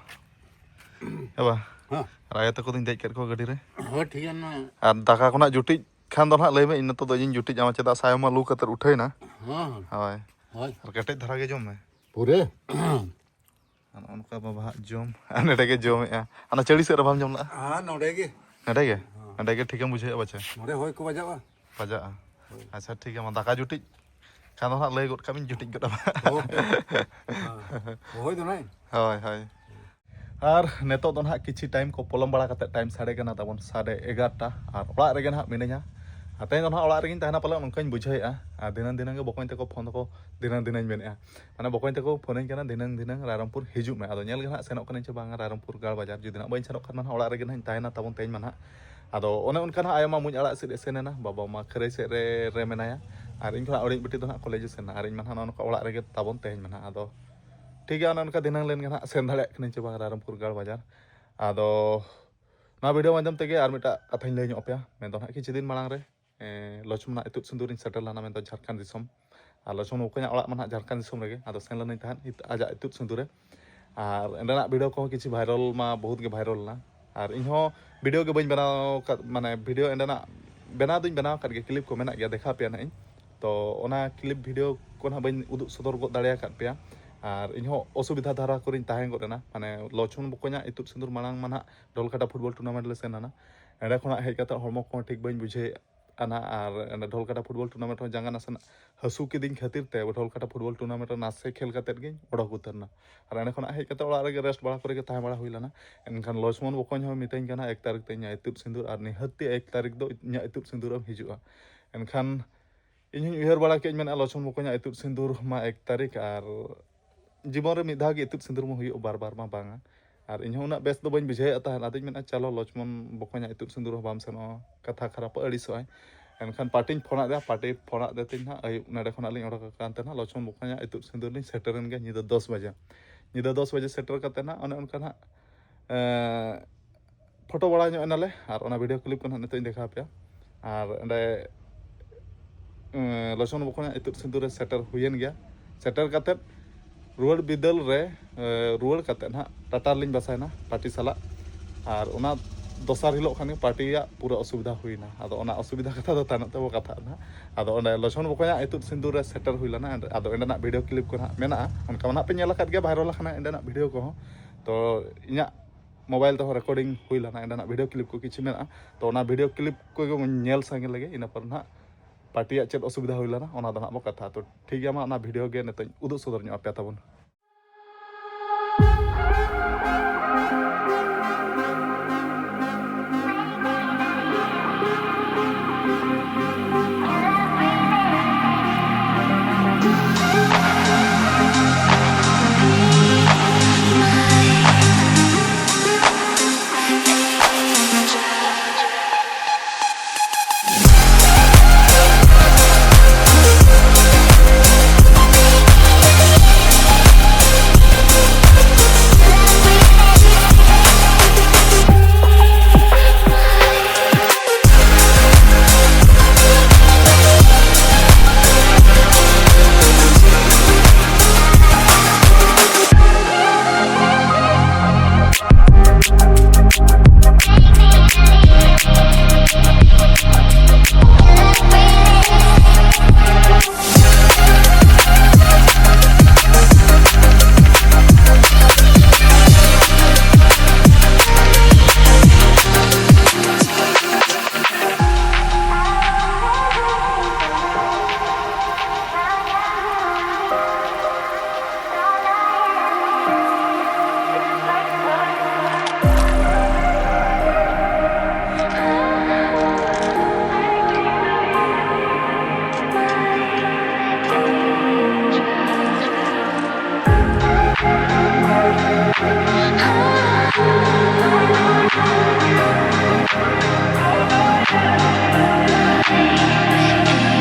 ᱮ ᱵᱟ? ᱦᱮᱸ᱾ ᱟᱨ ᱟᱭᱳ ᱛᱟᱠᱚ ᱫᱚᱧ ᱫᱮᱡ ᱠᱮᱫ ᱠᱚᱣᱟ ᱜᱟᱹᱰᱤ ᱨᱮ᱾ ᱦᱳᱭ, ᱴᱷᱤᱠ ᱜᱮᱭᱟ ᱱᱟ᱾ ᱟᱨ ᱫᱟᱠᱟ ᱠᱷᱚᱱᱟᱜ ᱡᱩᱴᱤᱡ ᱠᱷᱟᱱ ᱫᱚ ᱱᱟᱦᱟᱜ ᱞᱟᱹᱭ ᱢᱮ, ᱤᱧ ᱱᱤᱛᱚᱜ ᱫᱚ ᱤᱧᱤᱧ ᱡᱩᱴᱤᱡ ᱟᱢᱟ, ᱪᱮᱫᱟᱜ ᱥᱮ ᱟᱭᱳ ᱢᱟ ᱞᱩ ᱠᱟᱛᱮ ᱩᱴᱷᱟᱹᱭ ᱱᱟ᱾ ᱦᱮᱸ, ᱦᱮᱸ᱾ ᱦᱳᱭ᱾ ᱦᱳᱭ᱾ ᱟᱨ ᱠᱮᱴᱮᱡ ᱫᱷᱟᱨᱟ ᱜᱮ ᱡᱚᱢ ᱢᱮ᱾ ᱯᱩᱨᱟᱹ? ᱟᱨ ᱱᱚᱜᱼᱚ ᱱᱚᱝᱠᱟ ᱵᱟᱵᱟ ᱦᱟᱜ ᱡᱚᱢ, ᱟᱨ ᱱᱚᱰᱮ ᱜᱮ ᱡᱚᱢᱮᱜᱼᱟ᱾ ᱦᱟᱱᱟ ᱪᱟᱹᱲᱤ ᱥᱮᱫ ᱨᱮ ᱵᱟᱢ ᱡᱚᱢ ᱞᱟᱜᱼᱟ? ᱦᱮᱸ, ᱱᱚᱰᱮ ᱜᱮ᱾ ᱱᱚᱰᱮ ᱜᱮ? ᱱᱚᱰᱮ ᱜᱮ ᱴᱷᱤᱠᱮᱢ ᱵᱩᱡᱷᱟᱹᱣᱮᱫᱼᱟ ᱯᱟᱪᱮ? ᱱᱚᱰᱮ ᱦᱚᱭ ᱠᱚ ᱵᱟᱡᱟᱜᱼᱟ᱾ ᱵᱟᱡᱟᱜᱼᱟ᱾ ᱟᱪᱪᱷᱟ, ᱴᱷᱤᱠ ᱜᱮᱭᱟ, ᱢᱟ ᱫᱟᱠᱟ ᱡᱩᱴᱤᱡ ᱠᱷᱟᱱ ᱫᱚ ᱦᱟᱸᱜ ᱞᱟᱹᱭ ᱜᱚᱫ ᱠᱟᱜ ᱢᱤᱧ, ᱡᱩᱴᱤᱡ ᱜᱚᱫ ᱟᱢᱟ᱾ ᱦᱳᱭ᱾ ᱦᱮᱸ᱾ ᱦᱳᱭ ᱫᱚ ᱱᱟᱭ᱾ ᱦᱳᱭ, ᱦᱳᱭ᱾ ᱟᱨ ᱱᱤᱛᱚᱜ ᱫᱚ ᱱᱟᱦᱟᱜ ᱠᱤᱪᱷᱤ time ᱠᱚ ᱯᱚᱞᱚᱢ ᱵᱟᱲᱟ ᱠᱟᱛᱮ, time ᱥᱟᱰᱮ ᱠᱟᱱᱟ ᱛᱟᱵᱚᱱ ᱥᱟᱰᱮ ᱮᱜᱟᱨᱚᱴᱟ, ᱟᱨ ᱚᱲᱟᱜ ᱨᱮᱜᱮ ᱱᱟᱦᱟᱜ ᱢᱤᱱᱟᱹᱧᱟ᱾ ᱟᱨ ᱛᱮᱦᱮᱧ ᱫᱚ ᱱᱟᱦᱟᱜ ᱚᱲᱟᱜ ᱨᱮᱜᱮᱧ ᱛᱟᱦᱮᱱᱟ ᱯᱟᱞᱮ, ᱚᱱᱠᱟᱧ ᱵᱩᱡᱷᱟᱹᱣᱮᱫᱼᱟ᱾ ᱟᱨ ᱫᱷᱤᱱᱟᱹᱝ ᱫᱷᱤᱱᱟᱹᱝ ᱜᱮ ᱵᱚᱠᱚᱧ ᱛᱟᱠᱚ ᱯᱷᱳᱱ ᱫᱚᱠᱚ, ᱫᱷᱤᱱᱟᱹᱝ ᱫᱷᱤᱱᱟᱹᱝ ᱢᱮᱱᱮᱫᱼᱟ, ᱢᱟᱱᱮ ᱵᱚᱠᱚᱧ ᱛᱟᱠᱚ ᱯᱷᱳᱱᱟᱹᱧ ᱠᱟᱱᱟ, ᱫᱷᱤᱱᱟᱹᱝ ᱫᱷᱤᱱᱟᱹᱝ ᱨᱟᱭᱨᱚᱝᱯᱩᱨ ᱦᱤᱡᱩᱜ ᱢᱮ᱾ ᱟᱫᱚ ᱧᱮᱞ ᱜᱮ ᱱᱟᱦᱟᱜ ᱥᱮᱱᱚᱜ ᱠᱟᱹᱱᱟᱹᱧ ᱪᱮ ᱵᱟᱝ ᱨᱟᱭᱨᱚᱝᱯᱩᱨ ᱜᱟᱲ ᱵᱟᱡᱟᱨ᱾ ᱡᱩᱫᱤ ᱱᱟᱦᱟᱜ ᱵᱟᱹᱧ ᱥᱮᱱᱚᱜ ᱠᱷᱟᱱ ᱢᱟ ᱱᱟᱦᱟᱜ ᱚᱲᱟᱜ ᱨᱮᱜᱮ ᱱᱟᱦᱟᱜ ᱤᱧ ᱛᱟᱦᱮᱱᱟ ᱛᱟᱵᱚᱱ ᱛᱮᱦᱮᱧ ᱢᱟ ᱱᱟᱦᱟᱜ᱾ ᱟᱫᱚ ᱚᱱᱮ ᱚᱱᱠᱟ ᱱᱟᱦᱟᱜ ᱟᱭᱳ ᱢᱟ ᱢᱩᱸᱡ ᱟᱲᱟᱜ ᱥᱤᱫ ᱮ ᱥᱮᱱ ᱮᱱᱟ, ᱵᱟᱵᱟ ᱢᱟ ᱠᱷᱟᱹᱨᱟᱹᱭ ᱥᱮᱫ ᱨᱮ, ᱨᱮ ᱢᱮᱱᱟᱭᱟ, ᱟᱨ ᱤᱧ ᱠᱷᱚᱱᱟᱜ ᱦᱩᱰᱤᱧ ᱵᱤᱴᱤ ᱫᱚ ᱱᱟᱦᱟᱜ ᱠᱚᱞᱮᱡᱽ ᱮ ᱥᱮᱱᱟ, ᱟᱨ ᱤᱧ ᱢᱟ ᱱᱟᱦᱟᱜ ᱱᱚᱜᱼᱚ ᱱᱚᱝᱠᱟ ᱚᱲᱟᱜ ᱨᱮᱜᱮ ᱛᱟᱵᱚᱱ ᱛᱮᱦᱮᱧ ᱢᱟ ᱱᱟᱦᱟᱜ᱾ ᱟᱫᱚ ᱴᱷᱤᱠ ᱜᱮᱭᱟ, ᱚᱱᱮ ᱚᱱᱠᱟ ᱫᱷᱤᱱᱟᱹᱝ ᱞᱮᱱ ᱜᱮ ᱱᱟᱦᱟᱜ ᱥᱮᱱ ᱫᱟᱲᱮᱭᱟᱜ ᱠᱟᱹᱱᱟᱹᱧ ᱪᱮ ᱵᱟᱝ ᱨᱟᱭᱨᱚᱝᱯᱩᱨ ᱜᱟᱲ ᱵᱟᱡᱟᱨ᱾ ᱟᱫᱚ ᱱᱚᱣᱟ video ᱢᱟᱫᱽᱫᱷᱚᱢ ᱛᱮᱜᱮ ᱟᱨ ᱢᱤᱫᱴᱟᱜ ᱠᱟᱛᱷᱟᱧ ᱞᱟᱹᱭ ᱧᱚᱜ ᱟᱯᱮᱭᱟ᱾ ᱢᱮᱱᱫᱚ ᱱᱟᱦᱟᱜ ᱠᱤᱪᱷᱩ ᱫᱤᱱ ᱢᱟᱲᱟᱝ ᱨᱮ, ᱮᱸ, ᱞᱚᱪᱷᱢᱚᱱᱟᱜ ᱤᱛᱩᱫ ᱥᱤᱸᱫᱩᱨ ᱤᱧ ᱥᱮᱴᱮᱨ ᱞᱮᱱᱟ, ᱢᱮᱱᱫᱚ ᱡᱷᱟᱲᱠᱷᱚᱸᱰ ᱫᱤᱥᱚᱢ᱾ ᱟᱨ ᱞᱚᱪᱷᱢᱚᱱ ᱵᱚᱠᱚᱧᱟᱜ ᱚᱲᱟᱜ ᱢᱟ ᱱᱟᱦᱟᱜ ᱡᱷᱟᱲᱠᱷᱚᱸᱰ ᱫᱤᱥᱚᱢ ᱨᱮᱜᱮ᱾ ᱟᱫᱚ ᱥᱮᱱ ᱞᱮᱱᱟᱹᱧ ᱛᱟᱦᱮᱸᱫ ᱤᱛ-, ᱟᱡᱟᱜ ᱤᱛᱩᱫ ᱥᱤᱸᱫᱩᱨ ᱨᱮ᱾ ᱟᱨ ᱚᱸᱰᱮᱱᱟᱜ video ᱠᱚᱦᱚᱸ ᱠᱤᱪᱷᱩ viral ᱢᱟ ᱵᱚᱦᱩᱛ ᱜᱮ viral ᱞᱮᱱᱟ᱾ ᱟᱨ ᱤᱧᱦᱚᱸ video ᱜᱮ ᱵᱟᱹᱧ ᱵᱮᱱᱟᱣ ᱟᱠᱟᱫ, ᱢᱟᱱᱮ video ᱚᱸᱰᱮᱱᱟᱜ ᱵᱮᱱᱟᱣ ᱫᱚᱧ ᱵᱮᱱᱟᱣ ᱟᱠᱟᱫ ᱜᱮᱭᱟ, clip ᱠᱚ ᱢᱮᱱᱟᱜ ᱜᱮᱭᱟ, ᱫᱮᱠᱷᱟᱣ ᱯᱮᱭᱟ ᱱᱟᱦᱟᱜ ᱤᱧ᱾ ᱛᱚ ᱚᱱᱟ clip video ᱠᱚ ᱱᱟᱦᱟᱜ ᱵᱟᱹᱧ ᱩᱫᱩᱜ ᱥᱚᱫᱚᱨ ᱜᱚᱫ ᱫᱟᱲᱮ ᱟᱠᱟᱫ ᱯᱮᱭᱟ᱾ ᱟᱨ ᱤᱧᱦᱚᱸ ᱚᱥᱩᱵᱤᱫᱷᱟ ᱫᱷᱟᱨᱟ ᱠᱚᱨᱮᱧ ᱛᱟᱦᱮᱸ ᱜᱚᱫ ᱮᱱᱟ, ᱢᱟᱱᱮ ᱞᱚᱪᱷᱢᱚᱱ ᱵᱚᱠᱚᱧᱟᱜ ᱤᱛᱩᱫ ᱥᱤᱸᱫᱩᱨ ᱢᱟᱲᱟᱝ ᱢᱟ ᱱᱟᱦᱟᱜ ᱰᱷᱚᱞᱠᱟᱴᱟ football tournament ᱞᱮ ᱥᱮᱱ ᱞᱮᱱᱟ᱾ ᱚᱸᱰᱮ ᱠᱷᱚᱱᱟᱜ ᱦᱮᱡ ᱠᱟᱛᱮ ᱦᱚᱲᱢᱚ ᱠᱚᱦᱚᱸ ᱴᱷᱤᱠ ᱵᱟᱹᱧ ᱵᱩᱡᱷᱟᱹᱣᱮᱫ ᱟᱱᱟ, ᱟᱨ ᱚᱸᱰᱮ ᱰᱷᱚᱞᱠᱟᱴᱟ football tournament ᱦᱚᱸ ᱡᱟᱸᱜᱟ ᱱᱟᱥᱮᱱᱟᱜ ᱦᱟᱹᱥᱩ ᱠᱤᱫᱤᱧ ᱠᱷᱟᱹᱛᱤᱨ ᱛᱮ ᱰᱷᱚᱞᱠᱟᱴᱟ football tournament ᱨᱮ ᱱᱟᱥᱮ ᱠᱷᱮᱞ ᱠᱟᱛᱮᱫ ᱜᱤᱧ ᱚᱰᱚᱠ ᱩᱛᱟᱹᱨ ᱮᱱᱟ᱾ ᱟᱨ ᱚᱸᱰᱮ ᱠᱷᱚᱱᱟᱜ ᱦᱮᱡ ᱠᱟᱛᱮ ᱚᱲᱟᱜ ᱨᱮᱜᱮ rest ᱵᱟᱲᱟ ᱠᱚᱨᱮ ᱜᱮ ᱛᱟᱦᱮᱸ ᱵᱟᱲᱟ ᱦᱩᱭ ᱞᱮᱱᱟ᱾ ᱮᱱᱠᱷᱟᱱ ᱞᱚᱪᱷᱢᱚᱱ ᱵᱚᱠᱚᱧ ᱦᱚᱸ ᱢᱤᱛᱟᱹᱧ ᱠᱟᱱᱟ, "ᱮᱠ ᱛᱟᱹᱨᱤᱠᱷ ᱛᱮ ᱤᱧᱟᱹᱜ ᱤᱛᱩᱫ ᱥᱤᱸᱫᱩᱨ, ᱟᱨ ᱱᱤᱦᱟᱹᱛᱤ ᱮᱠ ᱛᱟᱹᱨᱤᱠᱷ ᱫᱚ ᱤᱧᱟᱹᱜ ᱤᱛᱩᱫ ᱥᱤᱸᱫᱩᱨᱮᱢ ᱦᱤᱡᱩᱜᱼᱟ᱾" ᱮᱱᱠᱷᱟᱱ ᱤᱧ ᱦᱚᱸᱧ ᱩᱭᱦᱟᱹᱨ ᱵᱟᱲᱟ ᱠᱮᱫ, ᱢᱮᱱᱟ, ᱞᱚᱪᱷᱢᱚᱱ ᱵᱚᱠᱚᱧᱟᱜ ᱤᱛᱩᱫ ᱥᱤᱸᱫᱩᱨ ᱢᱟ ᱮᱠ ᱛᱟᱹᱨᱤᱠᱷ, ᱟᱨ ᱡᱤᱵᱚᱱ ᱨᱮ ᱢᱤᱫ ᱫᱷᱟᱣ ᱜᱮ ᱤᱛᱩᱫ ᱥᱤᱸᱫᱩᱨ ᱢᱟ ᱦᱩᱭᱩᱜ, ᱵᱟᱨ ᱵᱟᱨ ᱢᱟ ᱵᱟᱝᱟ᱾ ᱟᱨ ᱤᱧ ᱦᱚᱸ ᱩᱱᱟᱹᱜ ᱵᱮᱥ ᱫᱚ ᱵᱟᱹᱧ ᱵᱩᱡᱷᱟᱹᱣᱮᱫ ᱛᱟᱦᱮᱸᱫ᱾ ᱟᱫᱚᱧ ᱢᱮᱱᱟ, ᱪᱚᱞᱚ, ᱞᱚᱪᱷᱢᱚᱱ ᱵᱚᱠᱚᱧᱟᱜ ᱤᱛᱩᱫ ᱥᱤᱸᱫᱩᱨ ᱦᱚᱸ ᱵᱟᱢ ᱥᱮᱱᱚᱜᱼᱟ, ᱠᱟᱛᱷᱟ ᱠᱷᱟᱨᱟᱯᱚᱜ, ᱟᱹᱲᱤᱥᱚᱜᱼᱟᱭ᱾ ᱮᱱᱠᱷᱟᱱ ᱯᱟᱨᱴᱤᱧ ᱯᱷᱳᱱᱟᱫ ᱫᱮᱭᱟ, ᱯᱟᱨᱴᱤ ᱯᱷᱳᱱᱟᱫ ᱫᱮ ᱛᱤᱧ ᱦᱟᱸᱜ, ᱟᱹᱭᱩᱵ ᱱᱚᱰᱮ ᱠᱷᱚᱱᱟᱜ ᱞᱤᱧ ᱚᱰᱚᱠ ᱟᱠᱟᱱ ᱛᱟᱦᱮᱱᱟ, ᱞᱚᱪᱷᱢᱚᱱ ᱵᱚᱠᱚᱧᱟᱜ ᱤᱛᱩᱫ ᱥᱤᱸᱫᱩᱨ ᱞᱤᱧ ᱥᱮᱴᱮᱨᱮᱱ ᱜᱮᱭᱟ ᱧᱤᱫᱟᱹ ᱫᱚᱥ ᱵᱟᱡᱮ᱾ ᱧᱤᱫᱟᱹ ᱫᱚᱥ ᱵᱟᱡᱮ ᱥᱮᱴᱮᱨ ᱠᱟᱛᱮ ᱱᱟᱜ ᱚᱱᱮ ᱚᱱᱠᱟ ᱱᱟᱜ, ᱮᱸ, ᱯᱷᱳᱴᱳ ᱵᱟᱲᱟ ᱧᱚᱜ ᱮᱱᱟᱞᱮ᱾ ᱟᱨ ᱚᱱᱟ ᱵᱷᱤᱰᱤᱭᱳ ᱠᱞᱤᱯ ᱠᱚ ᱱᱟᱜ ᱱᱤᱛᱚᱜ ᱤᱧ ᱫᱮᱠᱷᱟᱣ ᱟᱯᱮᱭᱟ᱾ ᱟᱨ ᱚᱸᱰᱮ, ᱮᱸ, ᱞᱚᱪᱷᱢᱚᱱ ᱵᱚᱠᱚᱧᱟᱜ ᱤᱛᱩᱫ ᱥᱤᱸᱫᱩᱨ ᱨᱮ ᱥᱮᱴᱮᱨ ᱦᱩᱭᱮᱱ ᱜᱮᱭᱟ᱾ ᱥᱮᱴᱮᱨ ᱠᱟᱛᱮᱫ ᱨᱩᱣᱟᱹᱲ ᱵᱤᱫᱟᱹᱞ ᱨᱮ, ᱮᱸ, ᱨᱩᱣᱟᱹᱲ ᱠᱟᱛᱮᱫ ᱱᱟᱜ ᱴᱟᱴᱟ ᱨᱮᱞᱤᱧ ᱵᱟᱥᱟᱭᱮᱱᱟ ᱯᱟᱨᱴᱤ ᱥᱟᱞᱟᱜ᱾ ᱟᱨ ᱚᱱᱟ ᱫᱚᱥᱟᱨ ᱦᱤᱞᱳᱜ ᱠᱷᱟᱱ ᱜᱮ ᱯᱟᱨᱴᱤᱭᱟᱜ ᱯᱩᱨᱟᱹ ᱚᱥᱩᱵᱤᱫᱷᱟ ᱦᱩᱭᱱᱟ᱾ ᱟᱫᱚ ᱚᱱᱟ ᱚᱥᱩᱵᱤᱫᱷᱟ ᱠᱟᱛᱷᱟ ᱫᱚ ᱛᱟᱭᱱᱚᱢ ᱛᱮᱵᱚ ᱠᱟᱛᱷᱟᱜᱼᱟ ᱱᱟᱜ᱾ ᱟᱫᱚ ᱚᱸᱰᱮ ᱞᱚᱪᱷᱢᱚᱱ ᱵᱚᱠᱚᱧᱟᱜ ᱤᱛᱩᱫ ᱥᱤᱸᱫᱩᱨ ᱨᱮ ᱥᱮᱴᱮᱨ ᱦᱩᱭ ᱞᱮᱱᱟ᱾ ᱟᱫᱚ ᱚᱸᱰᱮᱱᱟᱜ ᱵᱷᱤᱰᱤᱭᱳ ᱠᱞᱤᱯ ᱠᱚ ᱱᱟᱜ ᱢᱮᱱᱟᱜᱼᱟ, ᱚᱱᱠᱟ ᱢᱟ ᱱᱟᱜ ᱯᱮ ᱧᱮᱞ ᱟᱠᱟᱫ ᱜᱮᱭᱟ, ᱵᱷᱟᱭᱨᱟᱞ ᱟᱠᱟᱱᱟ ᱚᱸᱰᱮᱱᱟᱜ ᱵᱷᱤᱰᱤᱭᱳ ᱠᱚᱦᱚᱸ᱾ ᱛᱚ ᱤᱧᱟᱹᱜ ᱢᱳᱵᱟᱭᱤᱞ ᱛᱮᱦᱚᱸ ᱨᱮᱠᱚᱨᱰᱤᱝ ᱦᱩᱭ ᱞᱮᱱᱟ, ᱚᱸᱰᱮᱱᱟᱜ ᱵᱷᱤᱰᱤᱭᱳ ᱠᱞᱤᱯ ᱠᱚ ᱠᱤᱪᱷᱩ ᱢᱮᱱᱟᱜᱼᱟ᱾ ᱛᱚ ᱚᱱᱟ ᱵᱷᱤᱰᱤᱭᱳ ᱠᱞᱤᱯ ᱠᱚᱜᱮ ᱵᱚᱱ ᱧᱮᱞ ᱥᱟᱸᱜᱮ ᱞᱮᱜᱮ, ᱤᱱᱟᱹ ᱯᱚᱨ ᱱᱟᱜ ᱯᱟᱨᱴᱤᱭᱟᱜ ᱪᱮᱫ ᱚᱥᱩᱵᱤᱫᱷᱟ ᱦᱩᱭ ᱞᱮᱱᱟ ᱚᱱᱟ ᱫᱚ ᱱᱟᱜ ᱵᱚ ᱠᱟᱛᱷᱟ᱾ ᱛᱚ ᱴᱷᱤᱠ ᱜᱮᱭᱟ, ᱢᱟ ᱚᱱᱟ ᱵᱷᱤᱰᱤᱭᱳ ᱜᱮ ᱱᱤᱛᱚᱜ ᱩᱫᱩᱜ ᱥᱚᱫᱚᱨ ᱧᱚᱜ ᱟᱯᱮᱭᱟ ᱛᱟᱵᱚᱱ᱾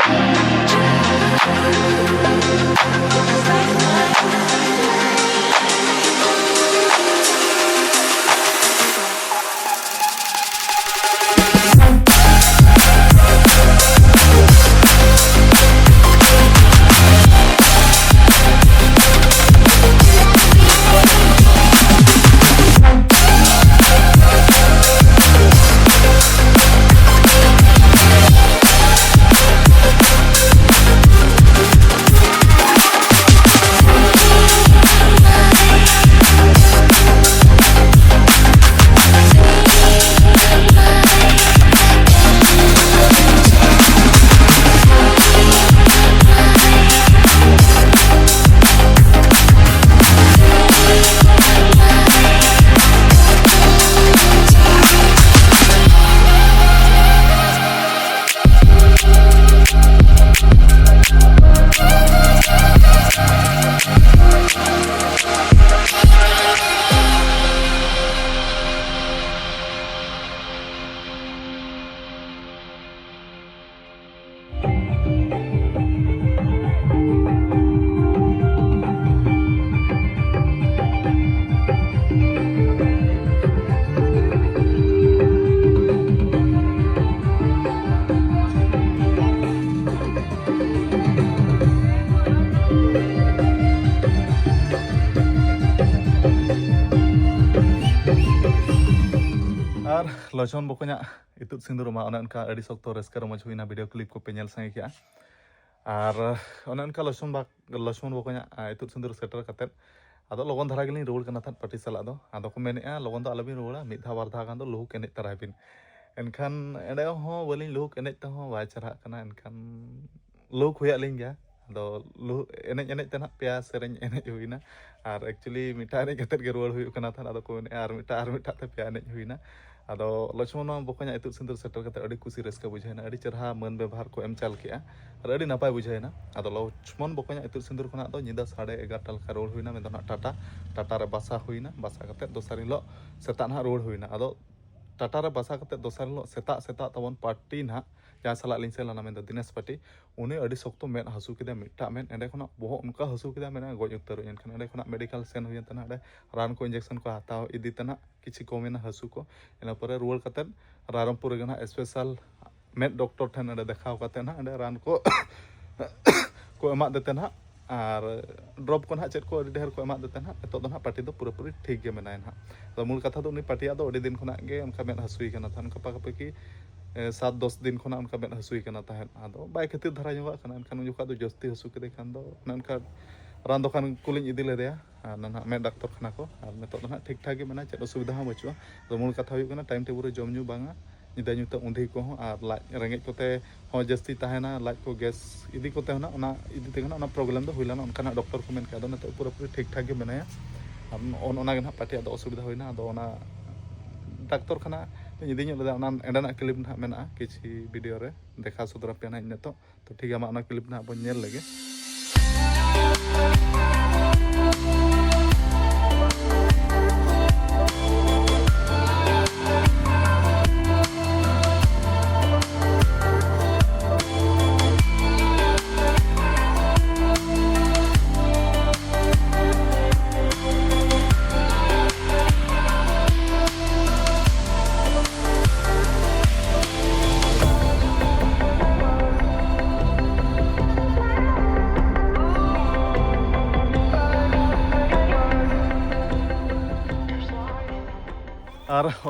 ᱞᱚᱪᱷᱢᱚᱱ ᱵᱚᱠᱚᱧᱟᱜ ᱤᱛᱩᱫ ᱥᱤᱸᱫᱩᱨ ᱢᱟ ᱚᱱᱮ ᱚᱱᱠᱟ ᱟᱹᱰᱤ ᱥᱚᱠᱛᱚ ᱨᱟᱹᱥᱠᱟᱹ ᱨᱚᱢᱚᱡᱽ ᱦᱩᱭᱱᱟ, ᱵᱷᱤᱰᱤᱭᱳ ᱠᱞᱤᱯ ᱠᱚᱯᱮ ᱧᱮᱞ ᱥᱟᱸᱜᱮ ᱠᱮᱜᱼᱟ᱾ ᱟᱨ ᱚᱱᱮ ᱚᱱᱠᱟ ᱞᱚᱪᱷᱢᱚᱱ ᱵᱟ-, ᱞᱚᱪᱷᱢᱚᱱ ᱵᱚᱠᱚᱧᱟᱜ, ᱟ, ᱤᱛᱩᱫ ᱥᱤᱸᱫᱩᱨ ᱥᱮᱴᱮᱨ ᱠᱟᱛᱮᱫ ᱟᱫᱚ ᱞᱚᱜᱚᱱ ᱫᱷᱟᱨᱟ ᱜᱮᱞᱤᱧ ᱨᱩᱣᱟᱹᱲ ᱠᱟᱱᱟ ᱛᱟᱦᱮᱸᱫ ᱯᱟᱹᱴᱤ ᱥᱟᱞᱟᱜ ᱫᱚ᱾ ᱟᱫᱚ ᱠᱚ ᱢᱮᱱᱮᱫᱼᱟ, "ᱞᱚᱜᱚᱱ ᱫᱚ ᱟᱞᱚᱵᱤᱱ ᱨᱩᱣᱟᱹᱲᱟ, ᱢᱤᱫ ᱫᱷᱟᱣ ᱵᱟᱨ ᱫᱷᱟᱣ ᱜᱟᱱ ᱫᱚ ᱞᱩᱦᱩᱠ ᱮᱱᱮᱡ ᱛᱟᱨᱟᱭ ᱵᱤᱱ᱾" ᱮᱱᱠᱷᱟᱱ ᱮᱸᱰᱮ ᱦᱚᱸ ᱵᱟᱹᱞᱤᱧ ᱞᱩᱦᱩᱠ ᱮᱱᱮᱡ ᱛᱮᱦᱚᱸ ᱵᱟᱭ ᱪᱮᱨᱦᱟᱜ ᱠᱟᱱᱟ᱾ ᱮᱱᱠᱷᱟᱱ ᱞᱩᱦᱩᱠ ᱦᱩᱭᱟᱜ ᱞᱤᱧ ᱜᱮᱭᱟ᱾ ᱟᱫᱚ ᱞᱩᱦᱩᱠ ᱮᱱᱮᱡ ᱮᱱᱮᱡ ᱛᱮ ᱱᱟᱦᱟᱜ ᱯᱮᱭᱟ ᱥᱮᱨᱮᱧ ᱮᱱᱮᱡ ᱦᱩᱭᱱᱟ᱾ ᱟᱨ actually ᱢᱤᱫᱴᱟᱝ ᱮᱱᱮᱡ ᱠᱟᱛᱮᱫ ᱜᱮ ᱨᱩᱣᱟᱹᱲ ᱦᱩᱭᱩᱜ ᱠᱟᱱᱟ ᱛᱟᱦᱮᱸᱫ᱾ ᱟᱫᱚ ᱠᱚ ᱢᱮᱱᱮᱫᱼᱟ, "ᱟᱨ ᱢᱤᱫᱴᱟᱝ, ᱟᱨ ᱢᱤᱫᱴᱟᱝ ᱛᱮ ᱯᱮᱭᱟ ᱮᱱᱮᱡ ᱦᱩᱭᱱᱟ᱾" ᱟᱫᱚ ᱞᱚᱪᱷᱢᱚᱱ ᱵᱚᱠᱚᱧᱟᱜ ᱤᱛᱩᱫ ᱥᱤᱸᱫᱩᱨ ᱥᱮᱴᱮᱨ ᱠᱟᱛᱮ ᱟᱹᱰᱤ ᱠᱩᱥᱤ ᱨᱟᱹᱥᱠᱟᱹ ᱵᱩᱡᱷᱟᱹᱣᱮᱱᱟ, ᱟᱹᱰᱤ ᱪᱮᱨᱦᱟ ᱢᱟᱹᱱ ᱵᱮᱵᱷᱟᱨ ᱠᱚ ᱮᱢ ᱪᱟᱞ ᱠᱮᱜᱼᱟ ᱟᱨ ᱟᱹᱰᱤ ᱱᱟᱯᱟᱭ ᱵᱩᱡᱷᱟᱹᱣᱮᱱᱟ᱾ ᱟᱫᱚ ᱞᱚᱪᱷᱢᱚᱱ ᱵᱚᱠᱚᱧᱟᱜ ᱤᱛᱩᱫ ᱥᱤᱸᱫᱩᱨ ᱠᱷᱚᱱᱟᱜ ᱫᱚ ᱧᱤᱫᱟᱹ ᱥᱟᱲᱮ ᱮᱜᱟᱨᱚᱴᱟ ᱞᱮᱠᱟ ᱨᱩᱣᱟᱹᱲ ᱦᱩᱭᱱᱟ, ᱢᱮᱱᱫᱚ ᱱᱟᱦᱟᱜ ᱴᱟᱴᱟ, ᱴᱟᱴᱟ ᱨᱮ ᱵᱟᱥᱟ ᱦᱩᱭᱱᱟ᱾ ᱵᱟᱥᱟ ᱠᱟᱛᱮ ᱫᱚᱥᱟᱨ ᱦᱤᱞᱳᱜ ᱥᱮᱛᱟᱜ ᱱᱟᱦᱟᱜ ᱨᱩᱣᱟᱹᱲ ᱦᱩᱭᱱᱟ᱾ ᱟᱫᱚ ᱴᱟᱴᱟ ᱨᱮ ᱵᱟᱥᱟ ᱠᱟᱛᱮ ᱫᱚᱥᱟᱨ ᱦᱤᱞᱳᱜ ᱥᱮᱛᱟᱜ ᱥᱮᱛᱟᱜ ᱛᱟᱵᱚᱱ ᱯᱟᱨᱴᱤ ᱱᱟᱦᱟᱜ, ᱡᱟᱦᱟᱸᱭ ᱥᱟᱞᱟᱜ ᱞᱤᱧ ᱥᱮᱱ ᱞᱮᱱᱟ, ᱢᱮᱱᱫᱚ ᱫᱤᱱᱮᱥ ᱯᱟᱨᱴᱤ, ᱩᱱᱤ ᱟᱹᱰᱤ ᱥᱚᱠᱛᱚ ᱢᱮᱫ ᱦᱟᱹᱥᱩ ᱠᱮᱫᱮᱭᱟ, ᱢᱤᱫᱴᱟᱜ ᱢᱮᱫ ᱮᱸᱰᱮ ᱠᱷᱚᱱᱟᱜ ᱵᱚᱦᱚᱜ ᱚᱱᱠᱟ ᱦᱟᱹᱥᱩ ᱠᱮᱫᱮᱭᱟ, ᱢᱮᱱᱟ ᱜᱚᱡ ᱩᱛᱟᱹᱨᱚᱜ ᱟᱹᱧ᱾ ᱮᱱᱠᱷᱟᱱ ᱮᱸᱰᱮ ᱠᱷᱚᱱᱟᱜ ᱢᱮᱰᱤᱠᱟᱞ ᱥᱮᱱ ᱦᱩᱭᱮᱱ ᱛᱟᱦᱮᱱᱟ, ᱚᱸᱰᱮ ᱨᱟᱱ ᱠᱚ ᱤᱧᱡᱮᱠᱥᱚᱱ ᱠᱚ ᱦᱟᱛᱟᱣ ᱤᱫᱤ ᱛᱮ ᱱᱟᱦᱟᱜ ᱠᱤᱪᱷᱩ ᱠᱚᱢᱮᱱᱟ ᱦᱟᱹᱥᱩ ᱠᱚ᱾ ᱤᱱᱟᱹ ᱯᱚᱨᱮ ᱨᱩᱣᱟᱹᱲ ᱠᱟᱛᱮᱫ ᱨᱟᱭᱨᱚᱝᱯᱩᱨ ᱨᱮᱜᱮ ᱱᱟᱦᱟᱜ ᱥᱯᱮᱥᱟᱞ ᱢᱮᱫ ᱰᱚᱠᱴᱚᱨ ᱴᱷᱮᱱ ᱚᱸᱰᱮ ᱫᱮᱠᱷᱟᱣ ᱠᱟᱛᱮᱫ ᱱᱟᱦᱟᱜ ᱚᱸᱰᱮ ᱨᱟᱱ ᱠᱚ ᱠᱚ ᱮᱢᱟᱫ ᱫᱮ ᱛᱮ ᱱᱟᱦᱟᱜ, ᱟᱨ ᱰᱨᱚᱯ ᱠᱚ ᱱᱟᱦᱟᱜ ᱪᱮᱫ ᱠᱚ ᱟᱹᱰᱤ ᱰᱷᱮᱨ ᱠᱚ ᱮᱢᱟᱫ ᱫᱮ ᱛᱮ ᱱᱟᱦᱟᱜ ᱱᱤᱛᱚᱜ ᱫᱚ ᱱᱟᱦᱟᱜ ᱯᱟᱹᱴᱤ ᱫᱚ ᱯᱩᱨᱟᱹᱯᱩᱨᱤ ᱴᱷᱤᱠ ᱜᱮ ᱢᱮᱱᱟᱭᱟ ᱱᱟᱦᱟᱜ᱾ ᱟᱫᱚ ᱢᱩᱞ ᱠᱟᱛᱷᱟ ᱫᱚ ᱩᱱᱤ ᱯᱟᱹᱴᱤᱭᱟᱜ ᱫᱚ ᱟᱹᱰᱤ ᱫᱤᱱ ᱠᱷᱚᱱᱟᱜ ᱜᱮ ᱚᱱᱠᱟ ᱢᱮᱫ ᱦᱟᱹᱥᱩᱭ ᱠᱟᱱᱟ ᱛᱟᱦᱮᱸᱫ, ᱚᱱᱠᱟ ᱯᱟᱠᱟᱯᱟᱠᱤ, ᱮ, ᱥᱟᱛ ᱫᱚᱥ ᱫᱤᱱ ᱠᱷᱚᱱᱟᱜ ᱚᱱᱠᱟ ᱢᱮᱫ ᱦᱟᱹᱥᱩᱭ ᱠᱟᱱᱟ ᱛᱟᱦᱮᱸᱫ᱾ ᱟᱫᱚ ᱵᱟᱭ ᱠᱷᱟᱹᱛᱤᱨ ᱫᱷᱟᱨᱟ ᱧᱚᱜᱟᱜ ᱠᱟᱱᱟ, ᱮᱱᱠᱷᱟᱱ ᱩᱱ ᱡᱚᱠᱷᱟᱜ ᱫᱚ ᱡᱟᱹᱥᱛᱤ ᱦᱟᱹᱥᱩ ᱠᱮᱫᱮ ᱠᱷᱟᱱ ᱫᱚ ᱚᱱᱮ ᱚᱱᱠᱟ ᱨᱟᱱ ᱫᱚᱠᱟᱱ ᱠᱚᱞᱤᱧ ᱤᱫᱤ ᱞᱮᱫᱮᱭᱟ, ᱟᱨ ᱱᱟᱦᱟᱜ ᱢᱮᱫ ᱰᱟᱠᱛᱚᱨ ᱠᱷᱟᱱᱟ ᱠᱚ, ᱟᱨ ᱱᱤᱛᱚᱜ ᱫᱚ ᱱᱟᱦᱟᱜ ᱴᱷᱤᱠ ᱴᱷᱟᱠ ᱜᱮ ᱢᱮᱱᱟᱭᱟ, ᱪᱮᱫ ᱚᱥᱩᱵᱤᱫᱷᱟ ᱦᱚᱸ ᱵᱟᱹᱪᱩᱜᱼᱟ᱾ ᱟᱫᱚ ᱢᱩᱞ ᱠᱟᱛᱷᱟ ᱦᱩᱭᱩᱜ ᱠᱟᱱᱟ, ᱴᱟᱭᱤᱢ ᱴᱮᱵᱚᱞ ᱨᱮ ᱡᱚᱢ ᱧᱩ ᱵᱟᱝᱟ, ᱧᱤᱫᱟᱹ ᱧᱩᱛᱟᱹ ᱩᱸᱫᱷᱤ ᱠᱚᱦᱚᱸ, ᱟᱨ ᱞᱟᱡ ᱨᱮᱸᱜᱮᱡ ᱠᱚᱛᱮ ᱦᱚᱸ ᱡᱟᱹᱥᱛᱤ ᱛᱟᱦᱮᱱᱟ, ᱞᱟᱡ ᱠᱚ ᱜᱮᱥ ᱤᱫᱤ ᱠᱚᱛᱮ ᱦᱚᱸ ᱱᱟᱜ, ᱚᱱᱟ ᱤᱫᱤ ᱛᱮᱜᱮ ᱱᱟᱜ ᱚᱱᱟ ᱯᱨᱚᱵᱞᱮᱢ ᱫᱚ ᱦᱩᱭ ᱞᱮᱱᱟ, ᱚᱱᱠᱟᱱᱟᱜ ᱰᱚᱠᱴᱚᱨ ᱠᱚ ᱢᱮᱱ ᱠᱮᱫᱟ᱾ ᱟᱫᱚ ᱱᱤᱛᱚᱜ ᱯᱩᱨᱟᱹᱯᱩᱨᱤ ᱴᱷᱤᱠ ᱴᱷᱟᱠ ᱜᱮ ᱢᱮᱱᱟᱭᱟ᱾ ᱟᱨ ᱚᱱ-, ᱚᱱᱟ ᱜᱮ ᱱᱟᱜ ᱯᱟᱹᱴᱤᱭᱟᱜ ᱫᱚ ᱚᱥᱩᱵᱤᱫᱷᱟ ᱦᱩᱭᱱᱟ᱾ ᱟᱫᱚ ᱚᱱᱟ ᱰᱟᱠᱛᱚᱨ ᱠᱷᱟᱱᱟ ᱤᱫᱤ ᱧᱚᱜ ᱞᱮᱫᱟ, ᱚᱱᱟ ᱮᱸᱰᱮᱱᱟᱜ ᱠᱞᱤᱯ ᱱᱟᱜ ᱢᱮᱱᱟᱜᱼᱟ, ᱠᱤᱪᱷᱤ ᱵᱷᱤᱰᱤᱭᱳ ᱨᱮ ᱫᱮᱠᱷᱟᱣ ᱥᱚᱫᱚᱨ ᱟᱯᱮᱭᱟ ᱱᱟᱜ ᱱᱤᱛᱚᱜ᱾ ᱛᱚ ᱴᱷᱤᱠ ᱜᱮᱭᱟ, ᱢᱟ ᱚᱱᱟ ᱠᱞᱤᱯ ᱱᱟᱜ ᱵᱚᱱ ᱧᱮᱞ ᱞᱮᱜᱮ᱾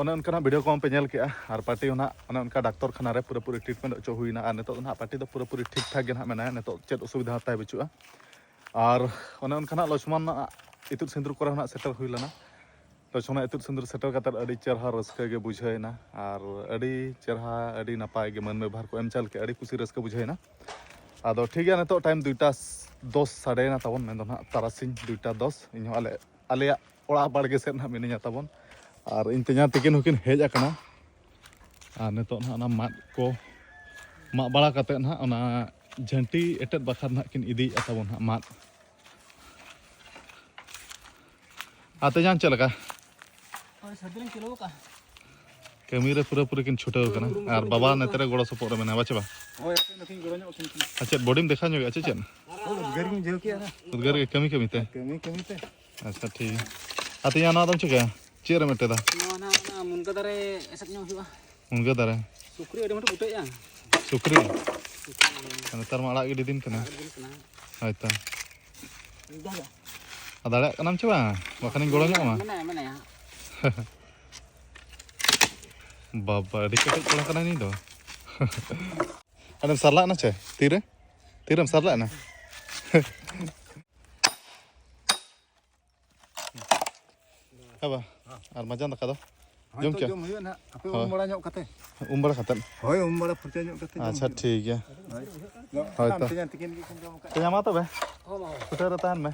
ᱚᱱᱮ ᱚᱱᱠᱟᱱᱟᱜ ᱵᱷᱤᱰᱤᱭᱳ ᱠᱚ ᱯᱮ ᱧᱮᱞ ᱠᱮᱜᱼᱟ᱾ ᱟᱨ ᱯᱟᱹᱴᱤ ᱦᱚᱸ ᱱᱟᱜ ᱚᱱᱮ ᱚᱱᱠᱟ ᱰᱟᱠᱛᱚᱨ ᱠᱷᱟᱱᱟ ᱨᱮ ᱯᱩᱨᱟᱹᱯᱩᱨᱤ ᱴᱨᱤᱴᱢᱮᱱᱴ ᱦᱚᱪᱚ ᱦᱩᱭᱱᱟ᱾ ᱟᱨ ᱱᱤᱛᱚᱜ ᱫᱚ ᱱᱟᱜ ᱯᱟᱹᱴᱤ ᱫᱚ ᱯᱩᱨᱟᱹᱯᱩᱨᱤ ᱴᱷᱤᱠ ᱴᱷᱟᱠ ᱜᱮ ᱱᱟᱜ ᱢᱮᱱᱟᱭᱟ, ᱱᱤᱛᱚᱜ ᱪᱮᱫ ᱚᱥᱩᱵᱤᱫᱷᱟ ᱦᱚᱸ ᱛᱟᱭ ᱵᱟᱹᱪᱩᱜᱼᱟ᱾ ᱟᱨ ᱚᱱᱮ ᱚᱱᱠᱟᱱᱟᱜ ᱞᱚᱪᱷᱢᱟᱱ ᱤᱛᱩᱫ ᱥᱤᱸᱫᱩᱨ ᱠᱚᱨᱮ ᱦᱚᱸ ᱱᱟᱜ ᱥᱮᱴᱮᱨ ᱦᱩᱭ ᱞᱮᱱᱟ᱾ ᱞᱚᱪᱷᱢᱟᱱᱟᱜ ᱤᱛᱩᱫ ᱥᱤᱸᱫᱩᱨ ᱥᱮᱴᱮᱨ ᱠᱟᱛᱮᱫ ᱟᱹᱰᱤ ᱪᱮᱦᱨᱟ ᱨᱟᱹᱥᱠᱟᱹ ᱜᱮ ᱵᱩᱡᱷᱟᱹᱣ ᱮᱱᱟ᱾ ᱟᱨ ᱟᱹᱰᱤ ᱪᱮᱦᱨᱟ, ᱟᱹᱰᱤ ᱱᱟᱯᱟᱭ ᱜᱮ ᱢᱟᱹᱱ ᱵᱮᱵᱷᱟᱨ ᱠᱚ ᱮᱢ ᱪᱟᱞ ᱠᱮᱫ, ᱟᱹᱰᱤ ᱠᱩᱥᱤ ᱨᱟᱹᱥᱠᱟᱹ ᱵᱩᱡᱷᱟᱹᱣ ᱮᱱᱟ᱾ ᱟᱫᱚ ᱴᱷᱤᱠ ᱜᱮᱭᱟ, ᱱᱤᱛᱚᱜ ᱴᱟᱭᱤᱢ ᱫᱩᱭᱴᱟ ᱫᱚᱥ ᱥᱟᱰᱮᱭᱮᱱᱟ ᱛᱟᱵᱚᱱ, ᱢᱮᱱᱫᱚ ᱱᱟᱜ ᱛᱟᱨᱟᱥᱤᱧ ᱫᱩᱭᱴᱟ ᱫᱚᱥ᱾ ᱤᱧ ᱦᱚᱸ ᱟᱞᱮ, ᱟᱞᱮᱭᱟᱜ ᱚᱲᱟᱜ ᱵᱟᱲᱜᱮ ᱥᱮᱫ ᱱᱟᱜ ᱢᱤᱱᱟᱹᱧᱟ ᱛᱟᱵᱚᱱ᱾ ᱟᱨ ᱤᱧ ᱛᱮᱧᱟᱝ ᱛᱤᱠᱤᱱ ᱦᱚᱸᱠᱤᱱ ᱦᱮᱡ ᱟᱠᱟᱱᱟ᱾ ᱟᱨ ᱱᱤᱛᱚᱜ ᱱᱟᱜ ᱚᱱᱟ ᱢᱟᱫ ᱠᱚ ᱢᱟᱜ ᱵᱟᱲᱟ ᱠᱟᱛᱮᱫ ᱱᱟᱜ ᱚᱱᱟ ᱡᱷᱟᱹᱱᱴᱤ ᱮᱴᱮᱫ ᱵᱟᱠᱷᱨᱟ ᱱᱟᱜ ᱠᱤᱱ ᱤᱫᱤᱭᱮᱫᱼᱟ ᱛᱟᱵᱚᱱ ᱱᱟᱜ ᱢᱟᱫ᱾ ᱟᱨ ᱛᱮᱧᱟᱝ ᱪᱮᱫ ᱞᱮᱠᱟ? ᱦᱳᱭ, ᱥᱟᱹᱨᱫᱤ ᱞᱤᱧ ᱪᱟᱹᱞᱩ ᱟᱠᱟᱫᱼᱟ᱾ ᱠᱟᱹᱢᱤ ᱨᱮ ᱯᱩᱨᱟᱹᱯᱩᱨᱤ ᱠᱤᱱ ᱪᱷᱩᱴᱟᱹᱣ ᱠᱟᱱᱟ᱾ ᱟᱨ ᱵᱟᱵᱟ ᱱᱚᱛᱮ ᱨᱮ ᱜᱚᱲᱚ ᱥᱚᱯᱚᱦᱚᱫ ᱨᱮ ᱢᱮᱱᱟᱭᱟ, ᱵᱟᱪᱮ ᱵᱟ? ᱦᱳᱭ, ᱟᱯᱮ ᱱᱩᱠᱤᱱ ᱜᱚᱲᱚ ᱧᱚᱜ ᱠᱤᱱ ᱠᱟᱱᱟ᱾ ᱟᱨ ᱪᱮᱫ ᱵᱚᱰᱤᱢ ᱫᱮᱠᱷᱟᱣ ᱧᱚᱜᱮᱫᱼᱟ ᱪᱮ ᱪᱮᱫ? ᱦᱳᱭ, ᱩᱫᱽᱜᱟᱹᱨ ᱜᱤᱧ ᱵᱩᱡᱷᱟᱹᱣ ᱠᱮᱜᱼᱟ ᱱᱟ᱾ ᱩᱫᱽᱜᱟᱹᱨ ᱜᱮ ᱠᱟᱹᱢᱤ ᱠᱟᱹᱢᱤ ᱛᱮ? ᱠᱟᱹᱢᱤ ᱠᱟᱹᱢᱤ ᱛᱮ᱾ ᱟᱪᱪᱷᱟ, ᱴᱷᱤᱠ ᱜᱮᱭᱟ᱾ ᱟᱨ ᱛᱮᱧᱟᱝ ᱱᱚᱣᱟ ᱫᱚᱢ ᱪᱤᱠᱟᱹᱭᱟ? ᱪᱮᱫ ᱨᱮᱢ ᱮᱴᱮᱫᱟ? ᱱᱚᱣᱟ ᱱᱟᱦᱟᱜ ᱚᱱᱟ ᱢᱩᱱᱜᱟᱹ ᱫᱟᱨᱮ ᱮᱥᱮᱫ ᱧᱚᱜ ᱦᱩᱭᱩᱜᱼᱟ᱾ ᱢᱩᱱᱜᱟᱹ ᱫᱟᱨᱮ? ᱥᱩᱠᱨᱤ ᱟᱹᱰᱤ ᱢᱚᱴᱮ ᱩᱴᱟᱹᱭᱮᱜᱼᱟ᱾ ᱥᱩᱠᱨᱤ? ᱥᱩᱠᱨᱤ᱾ ᱱᱮᱛᱟᱨ ᱢᱟ ᱟᱲᱟᱜ ᱜᱤᱰᱤ ᱫᱤᱱ ᱠᱟᱱᱟ᱾ ᱟᱲᱟᱜ ᱜᱤᱰᱤ ᱫᱤᱱ ᱠᱟᱱᱟ᱾ ᱦᱳᱭ ᱛᱚ᱾ ᱟᱨ ᱫᱟᱲᱮᱭᱟᱜ ᱠᱟᱱᱟᱢ ᱪᱮ ᱵᱟᱝ? ᱵᱟᱠᱷᱟᱱᱤᱧ ᱜᱚᱲᱚ ᱧᱚᱜ ᱟᱢᱟ᱾ ᱢᱮᱱᱟᱭᱟ, ᱢᱮᱱᱟᱭᱟ᱾ ᱵᱟᱵᱟ, ᱟᱹᱰᱤ ᱠᱮᱴᱮᱡ ᱠᱚᱲᱟ ᱠᱟᱱᱟᱭ ᱱᱩᱭ ᱫᱚ᱾ ᱟᱨᱮᱢ ᱥᱟᱨᱞᱟᱜ ᱮᱱᱟ ᱪᱮ? ᱛᱤᱨᱮ? ᱛᱤᱨᱮᱢ ᱥᱟᱨᱞᱟᱜ ᱮᱱᱟ? ᱦᱮᱸ ᱵᱟ? ᱟᱨ ᱢᱟᱡᱟᱱ ᱫᱟᱠᱟ ᱫᱚ? ᱦᱳᱭ, ᱡᱚᱢ ᱛᱚ ᱠᱮᱜᱼᱟ? ᱡᱚᱢ ᱦᱩᱭᱩᱜᱼᱟ ᱱᱟᱦᱟᱜ᱾ ᱟᱯᱮ ᱦᱳᱭ᱾ ᱩᱢ ᱵᱟᱲᱟ ᱧᱚᱜ ᱠᱟᱛᱮ᱾ ᱩᱢ ᱵᱟᱲᱟ ᱠᱟᱛᱮᱫ? ᱦᱳᱭ, ᱩᱢ ᱵᱟᱲᱟ ᱯᱷᱟᱨᱪᱟ ᱧᱚᱜ ᱠᱟᱛᱮ ᱡᱚᱢ ᱟᱪᱪᱷᱟ, ᱦᱩᱭᱩᱜᱼᱟ᱾ ᱴᱷᱤᱠ ᱜᱮᱭᱟ᱾ ᱦᱳᱭ᱾ ᱦᱳᱭ ᱛᱚ᱾ ᱛᱮᱧᱟᱝ ᱛᱤᱠᱤᱱ ᱜᱮᱠᱤᱱ ᱡᱚᱢ ᱠᱟᱜᱼᱟ᱾ ᱛᱮᱧᱟᱝ ᱢᱟ ᱛᱚᱵᱮ᱾ ᱦᱚᱸ, ᱢᱟ, ᱦᱚᱸ᱾ ᱪᱷᱩᱴᱟᱹᱣ ᱨᱮ ᱛᱟᱦᱮᱱ ᱢᱮ᱾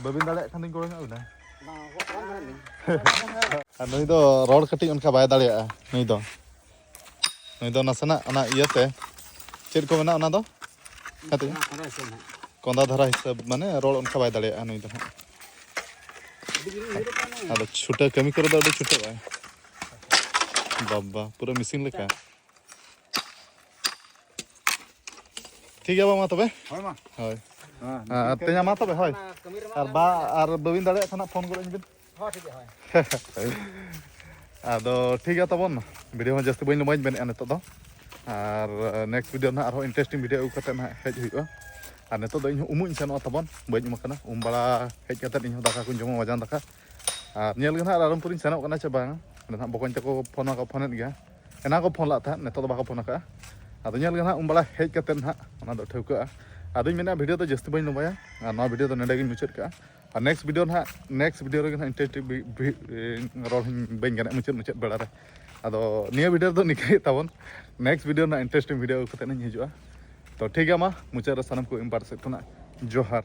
ᱵᱟᱹᱵᱤᱱ ᱫᱟᱲᱮᱭᱟᱜ ᱠᱷᱟᱱ ᱫᱚᱧ ᱜᱚᱲᱚ ᱧᱚᱜ ᱟᱵᱤᱱᱟ᱾ ᱵᱟᱝ, ᱵᱟᱝ, ᱵᱟᱝ᱾ ᱟᱨ ᱱᱩᱭ ᱫᱚ ᱨᱚᱲ ᱠᱟᱹᱴᱤᱡ ᱚᱱᱠᱟ ᱵᱟᱭ ᱫᱟᱲᱮᱭᱟᱜᱼᱟ, ᱱᱩᱭ ᱫᱚ᱾ ᱱᱩᱭ ᱫᱚ ᱱᱟᱥᱮᱱᱟᱜ ᱚᱱᱟ ᱤᱭᱟᱹᱛᱮ, ᱪᱮᱫ ᱠᱚ ᱢᱮᱱᱟ ᱚᱱᱟ ᱫᱚ? ᱦᱮᱸ ᱛᱚ? ᱚᱱᱟ ᱠᱚᱨᱮ ᱥᱮ ᱱᱟᱦᱟᱜ᱾ ᱠᱚᱸᱫᱟ ᱫᱷᱟᱨᱟ ᱦᱤᱥᱟᱹᱵ, ᱢᱟᱱᱮ ᱨᱚᱲ ᱚᱱᱠᱟ ᱵᱟᱭ ᱫᱟᱲᱮᱭᱟᱜᱼᱟ ᱱᱩᱭ ᱫᱚ ᱦᱟᱸᱜ᱾ ᱟᱹᱰᱤ ᱡᱳᱨ ᱩᱭᱦᱟᱹᱨᱚᱜ ᱠᱟᱱᱟ᱾ ᱟᱫᱚ ᱪᱷᱩᱴᱟᱹ ᱠᱟᱹᱢᱤ ᱠᱚᱨᱮ ᱫᱚ ᱟᱹᱰᱤ ᱪᱷᱩᱴᱟᱹᱣᱟᱭ᱾ ᱵᱟᱵᱟ, ᱯᱩᱨᱟᱹ ᱢᱮᱥᱤᱱ ᱞᱮᱠᱟ᱾ ᱴᱷᱤᱠ ᱜᱮᱭᱟ ᱵᱟᱵᱟ, ᱢᱟ ᱛᱚᱵᱮ᱾ ᱦᱳᱭ, ᱢᱟ᱾ ᱦᱳᱭ᱾ ᱦᱮᱸ, ᱟᱨ ᱱᱤᱝᱠᱟᱹ ᱛᱮᱧᱟᱝ ᱢᱟ ᱛᱚᱵᱮ, ᱦᱳᱭ᱾ ᱚᱱᱟ ᱠᱟᱹᱢᱤ ᱨᱮᱢᱟ ᱟᱨ ᱵᱟ-, ᱟᱨ ᱵᱟᱹᱵᱤᱱ ᱫᱟᱲᱮᱭᱟᱜ ᱠᱷᱟᱱ ᱦᱟᱸᱜ ᱯᱷᱳᱱ ᱜᱚᱫ ᱟᱹᱧ ᱵᱤᱱ᱾ ᱦᱚᱸ, ᱴᱷᱤᱠ ᱜᱮᱭᱟ, ᱦᱳᱭ᱾ ᱟᱫᱚ ᱴᱷᱤᱠ ᱜᱮᱭᱟ ᱛᱟᱵᱚᱱ, ᱵᱷᱤᱰᱤᱭᱳ ᱦᱚᱸ ᱡᱟᱹᱥᱛᱤ ᱵᱟᱹᱧ ᱞᱚᱢᱵᱟᱧ ᱢᱮᱱᱮᱫᱼᱟ ᱱᱤᱛᱚᱜ ᱫᱚ᱾ ᱟᱨ ᱱᱮᱠᱥᱴ ᱵᱷᱤᱰᱤᱭᱳ ᱱᱟᱦᱟᱜ ᱟᱨᱦᱚᱸ ᱤᱱᱴᱟᱨᱮᱥᱴᱤᱝ ᱵᱷᱤᱰᱤᱭᱳ ᱟᱹᱜᱩ ᱠᱟᱛᱮ ᱱᱟᱦᱟᱜ ᱦᱮᱡ ᱦᱩᱭᱩᱜᱼᱟ᱾ ᱟᱨ ᱱᱤᱛᱚᱜ ᱫᱚ ᱤᱧ ᱦᱚᱸ ᱩᱢᱩᱜ ᱤᱧ ᱥᱮᱱᱚᱜᱼᱟ ᱛᱟᱵᱚᱱ, ᱵᱟᱹᱧ ᱩᱢ ᱟᱠᱟᱱᱟ᱾ ᱩᱢ ᱵᱟᱲᱟ ᱦᱮᱡ ᱠᱟᱛᱮ ᱤᱧ ᱦᱚᱸ ᱫᱟᱠᱟ ᱠᱚᱧ ᱡᱚᱢᱟ, ᱢᱟᱡᱟᱱ ᱫᱟᱠᱟ᱾ ᱟᱨ ᱧᱮᱞ ᱜᱮ ᱱᱟᱦᱟᱜ ᱨᱟᱭᱨᱚᱝᱯᱩᱨᱤᱧ ᱥᱮᱱᱚᱜ ᱠᱟᱱᱟ ᱪᱮ ᱵᱟᱝ᱾ ᱚᱸᱰᱮ ᱱᱟᱦᱟᱜ ᱵᱚᱠᱚᱧ ᱛᱟᱠᱚ ᱯᱷᱳᱱ ᱢᱟᱠᱚ ᱯᱷᱳᱱᱮᱫ ᱜᱮᱭᱟ, ᱮᱱᱟ ᱠᱚ ᱯᱷᱳᱱ ᱞᱟᱜ ᱛᱟᱦᱮᱸᱫ, ᱱᱤᱛᱚᱜ ᱫᱚ ᱵᱟᱠᱚ ᱯᱷᱳᱱ ᱟᱠᱟᱫᱼᱟ᱾ ᱟᱫᱚ ᱧᱮᱞ ᱜᱮ ᱱᱟᱦᱟᱜ ᱩᱱ ᱵᱮᱲᱟ ᱦᱮᱡ ᱠᱟᱛᱮᱫ ᱱᱟᱦᱟᱜ ᱚᱱᱟ ᱫᱚ ᱴᱷᱟᱹᱣᱠᱟᱹᱜᱼᱟ᱾ ᱟᱫᱚᱧ ᱢᱮᱱᱟ ᱵᱷᱤᱰᱤᱭᱳ ᱫᱚ ᱡᱟᱹᱥᱛᱤ ᱵᱟᱹᱧ ᱞᱚᱢᱵᱟᱭᱟ, ᱟᱨ ᱱᱚᱣᱟ ᱵᱷᱤᱰᱤᱭᱳ ᱫᱚ ᱱᱚᱰᱮ ᱜᱤᱧ ᱢᱩᱪᱟᱹᱫ ᱠᱟᱜᱼᱟ᱾ ᱟᱨ ᱱᱮᱠᱥᱴ ᱵᱷᱤᱰᱤᱭᱳ ᱱᱟᱦᱟᱜ, ᱱᱮᱠᱥᱴ ᱵᱷᱤᱰᱤᱭᱳ ᱨᱮᱜᱮ ᱱᱟᱦᱟᱜ ᱤᱱᱴᱟᱨᱮᱥᱴᱤᱝ ᱨᱚᱲ ᱦᱚᱸ ᱵᱟᱹᱧ ᱜᱟᱱᱮᱫ ᱢᱩᱪᱟᱹᱫ ᱢᱩᱪᱟᱹᱫ ᱵᱮᱲᱟ ᱨᱮ᱾ ᱟᱫᱚ ᱱᱤᱭᱟᱹ ᱵᱷᱤᱰᱤᱭᱳ ᱨᱮᱫᱚ ᱱᱤᱝᱠᱟᱹ ᱜᱮ ᱛᱟᱵᱚᱱ, ᱱᱮᱠᱥᱴ ᱵᱷᱤᱰᱤᱭᱳ ᱱᱟᱦᱟᱜ ᱤᱱᱴᱟᱨᱮᱥᱴᱤᱝ ᱵᱷᱤᱰᱤᱭᱳ ᱟᱹᱜᱩ ᱠᱟᱛᱮᱫ ᱤᱧ ᱦᱤᱡᱩᱜᱼᱟ᱾ ᱛᱚ ᱴᱷᱤᱠ ᱜᱮᱭᱟ, ᱢᱟ ᱢᱩᱪᱟᱹᱫ ᱨᱮ ᱥᱟᱱᱟᱢ ᱠᱚ ᱤᱧ ᱯᱟᱦᱴᱟ ᱥᱮᱫ ᱠᱷᱚᱱᱟᱜ ᱡᱚᱦᱟᱨ᱾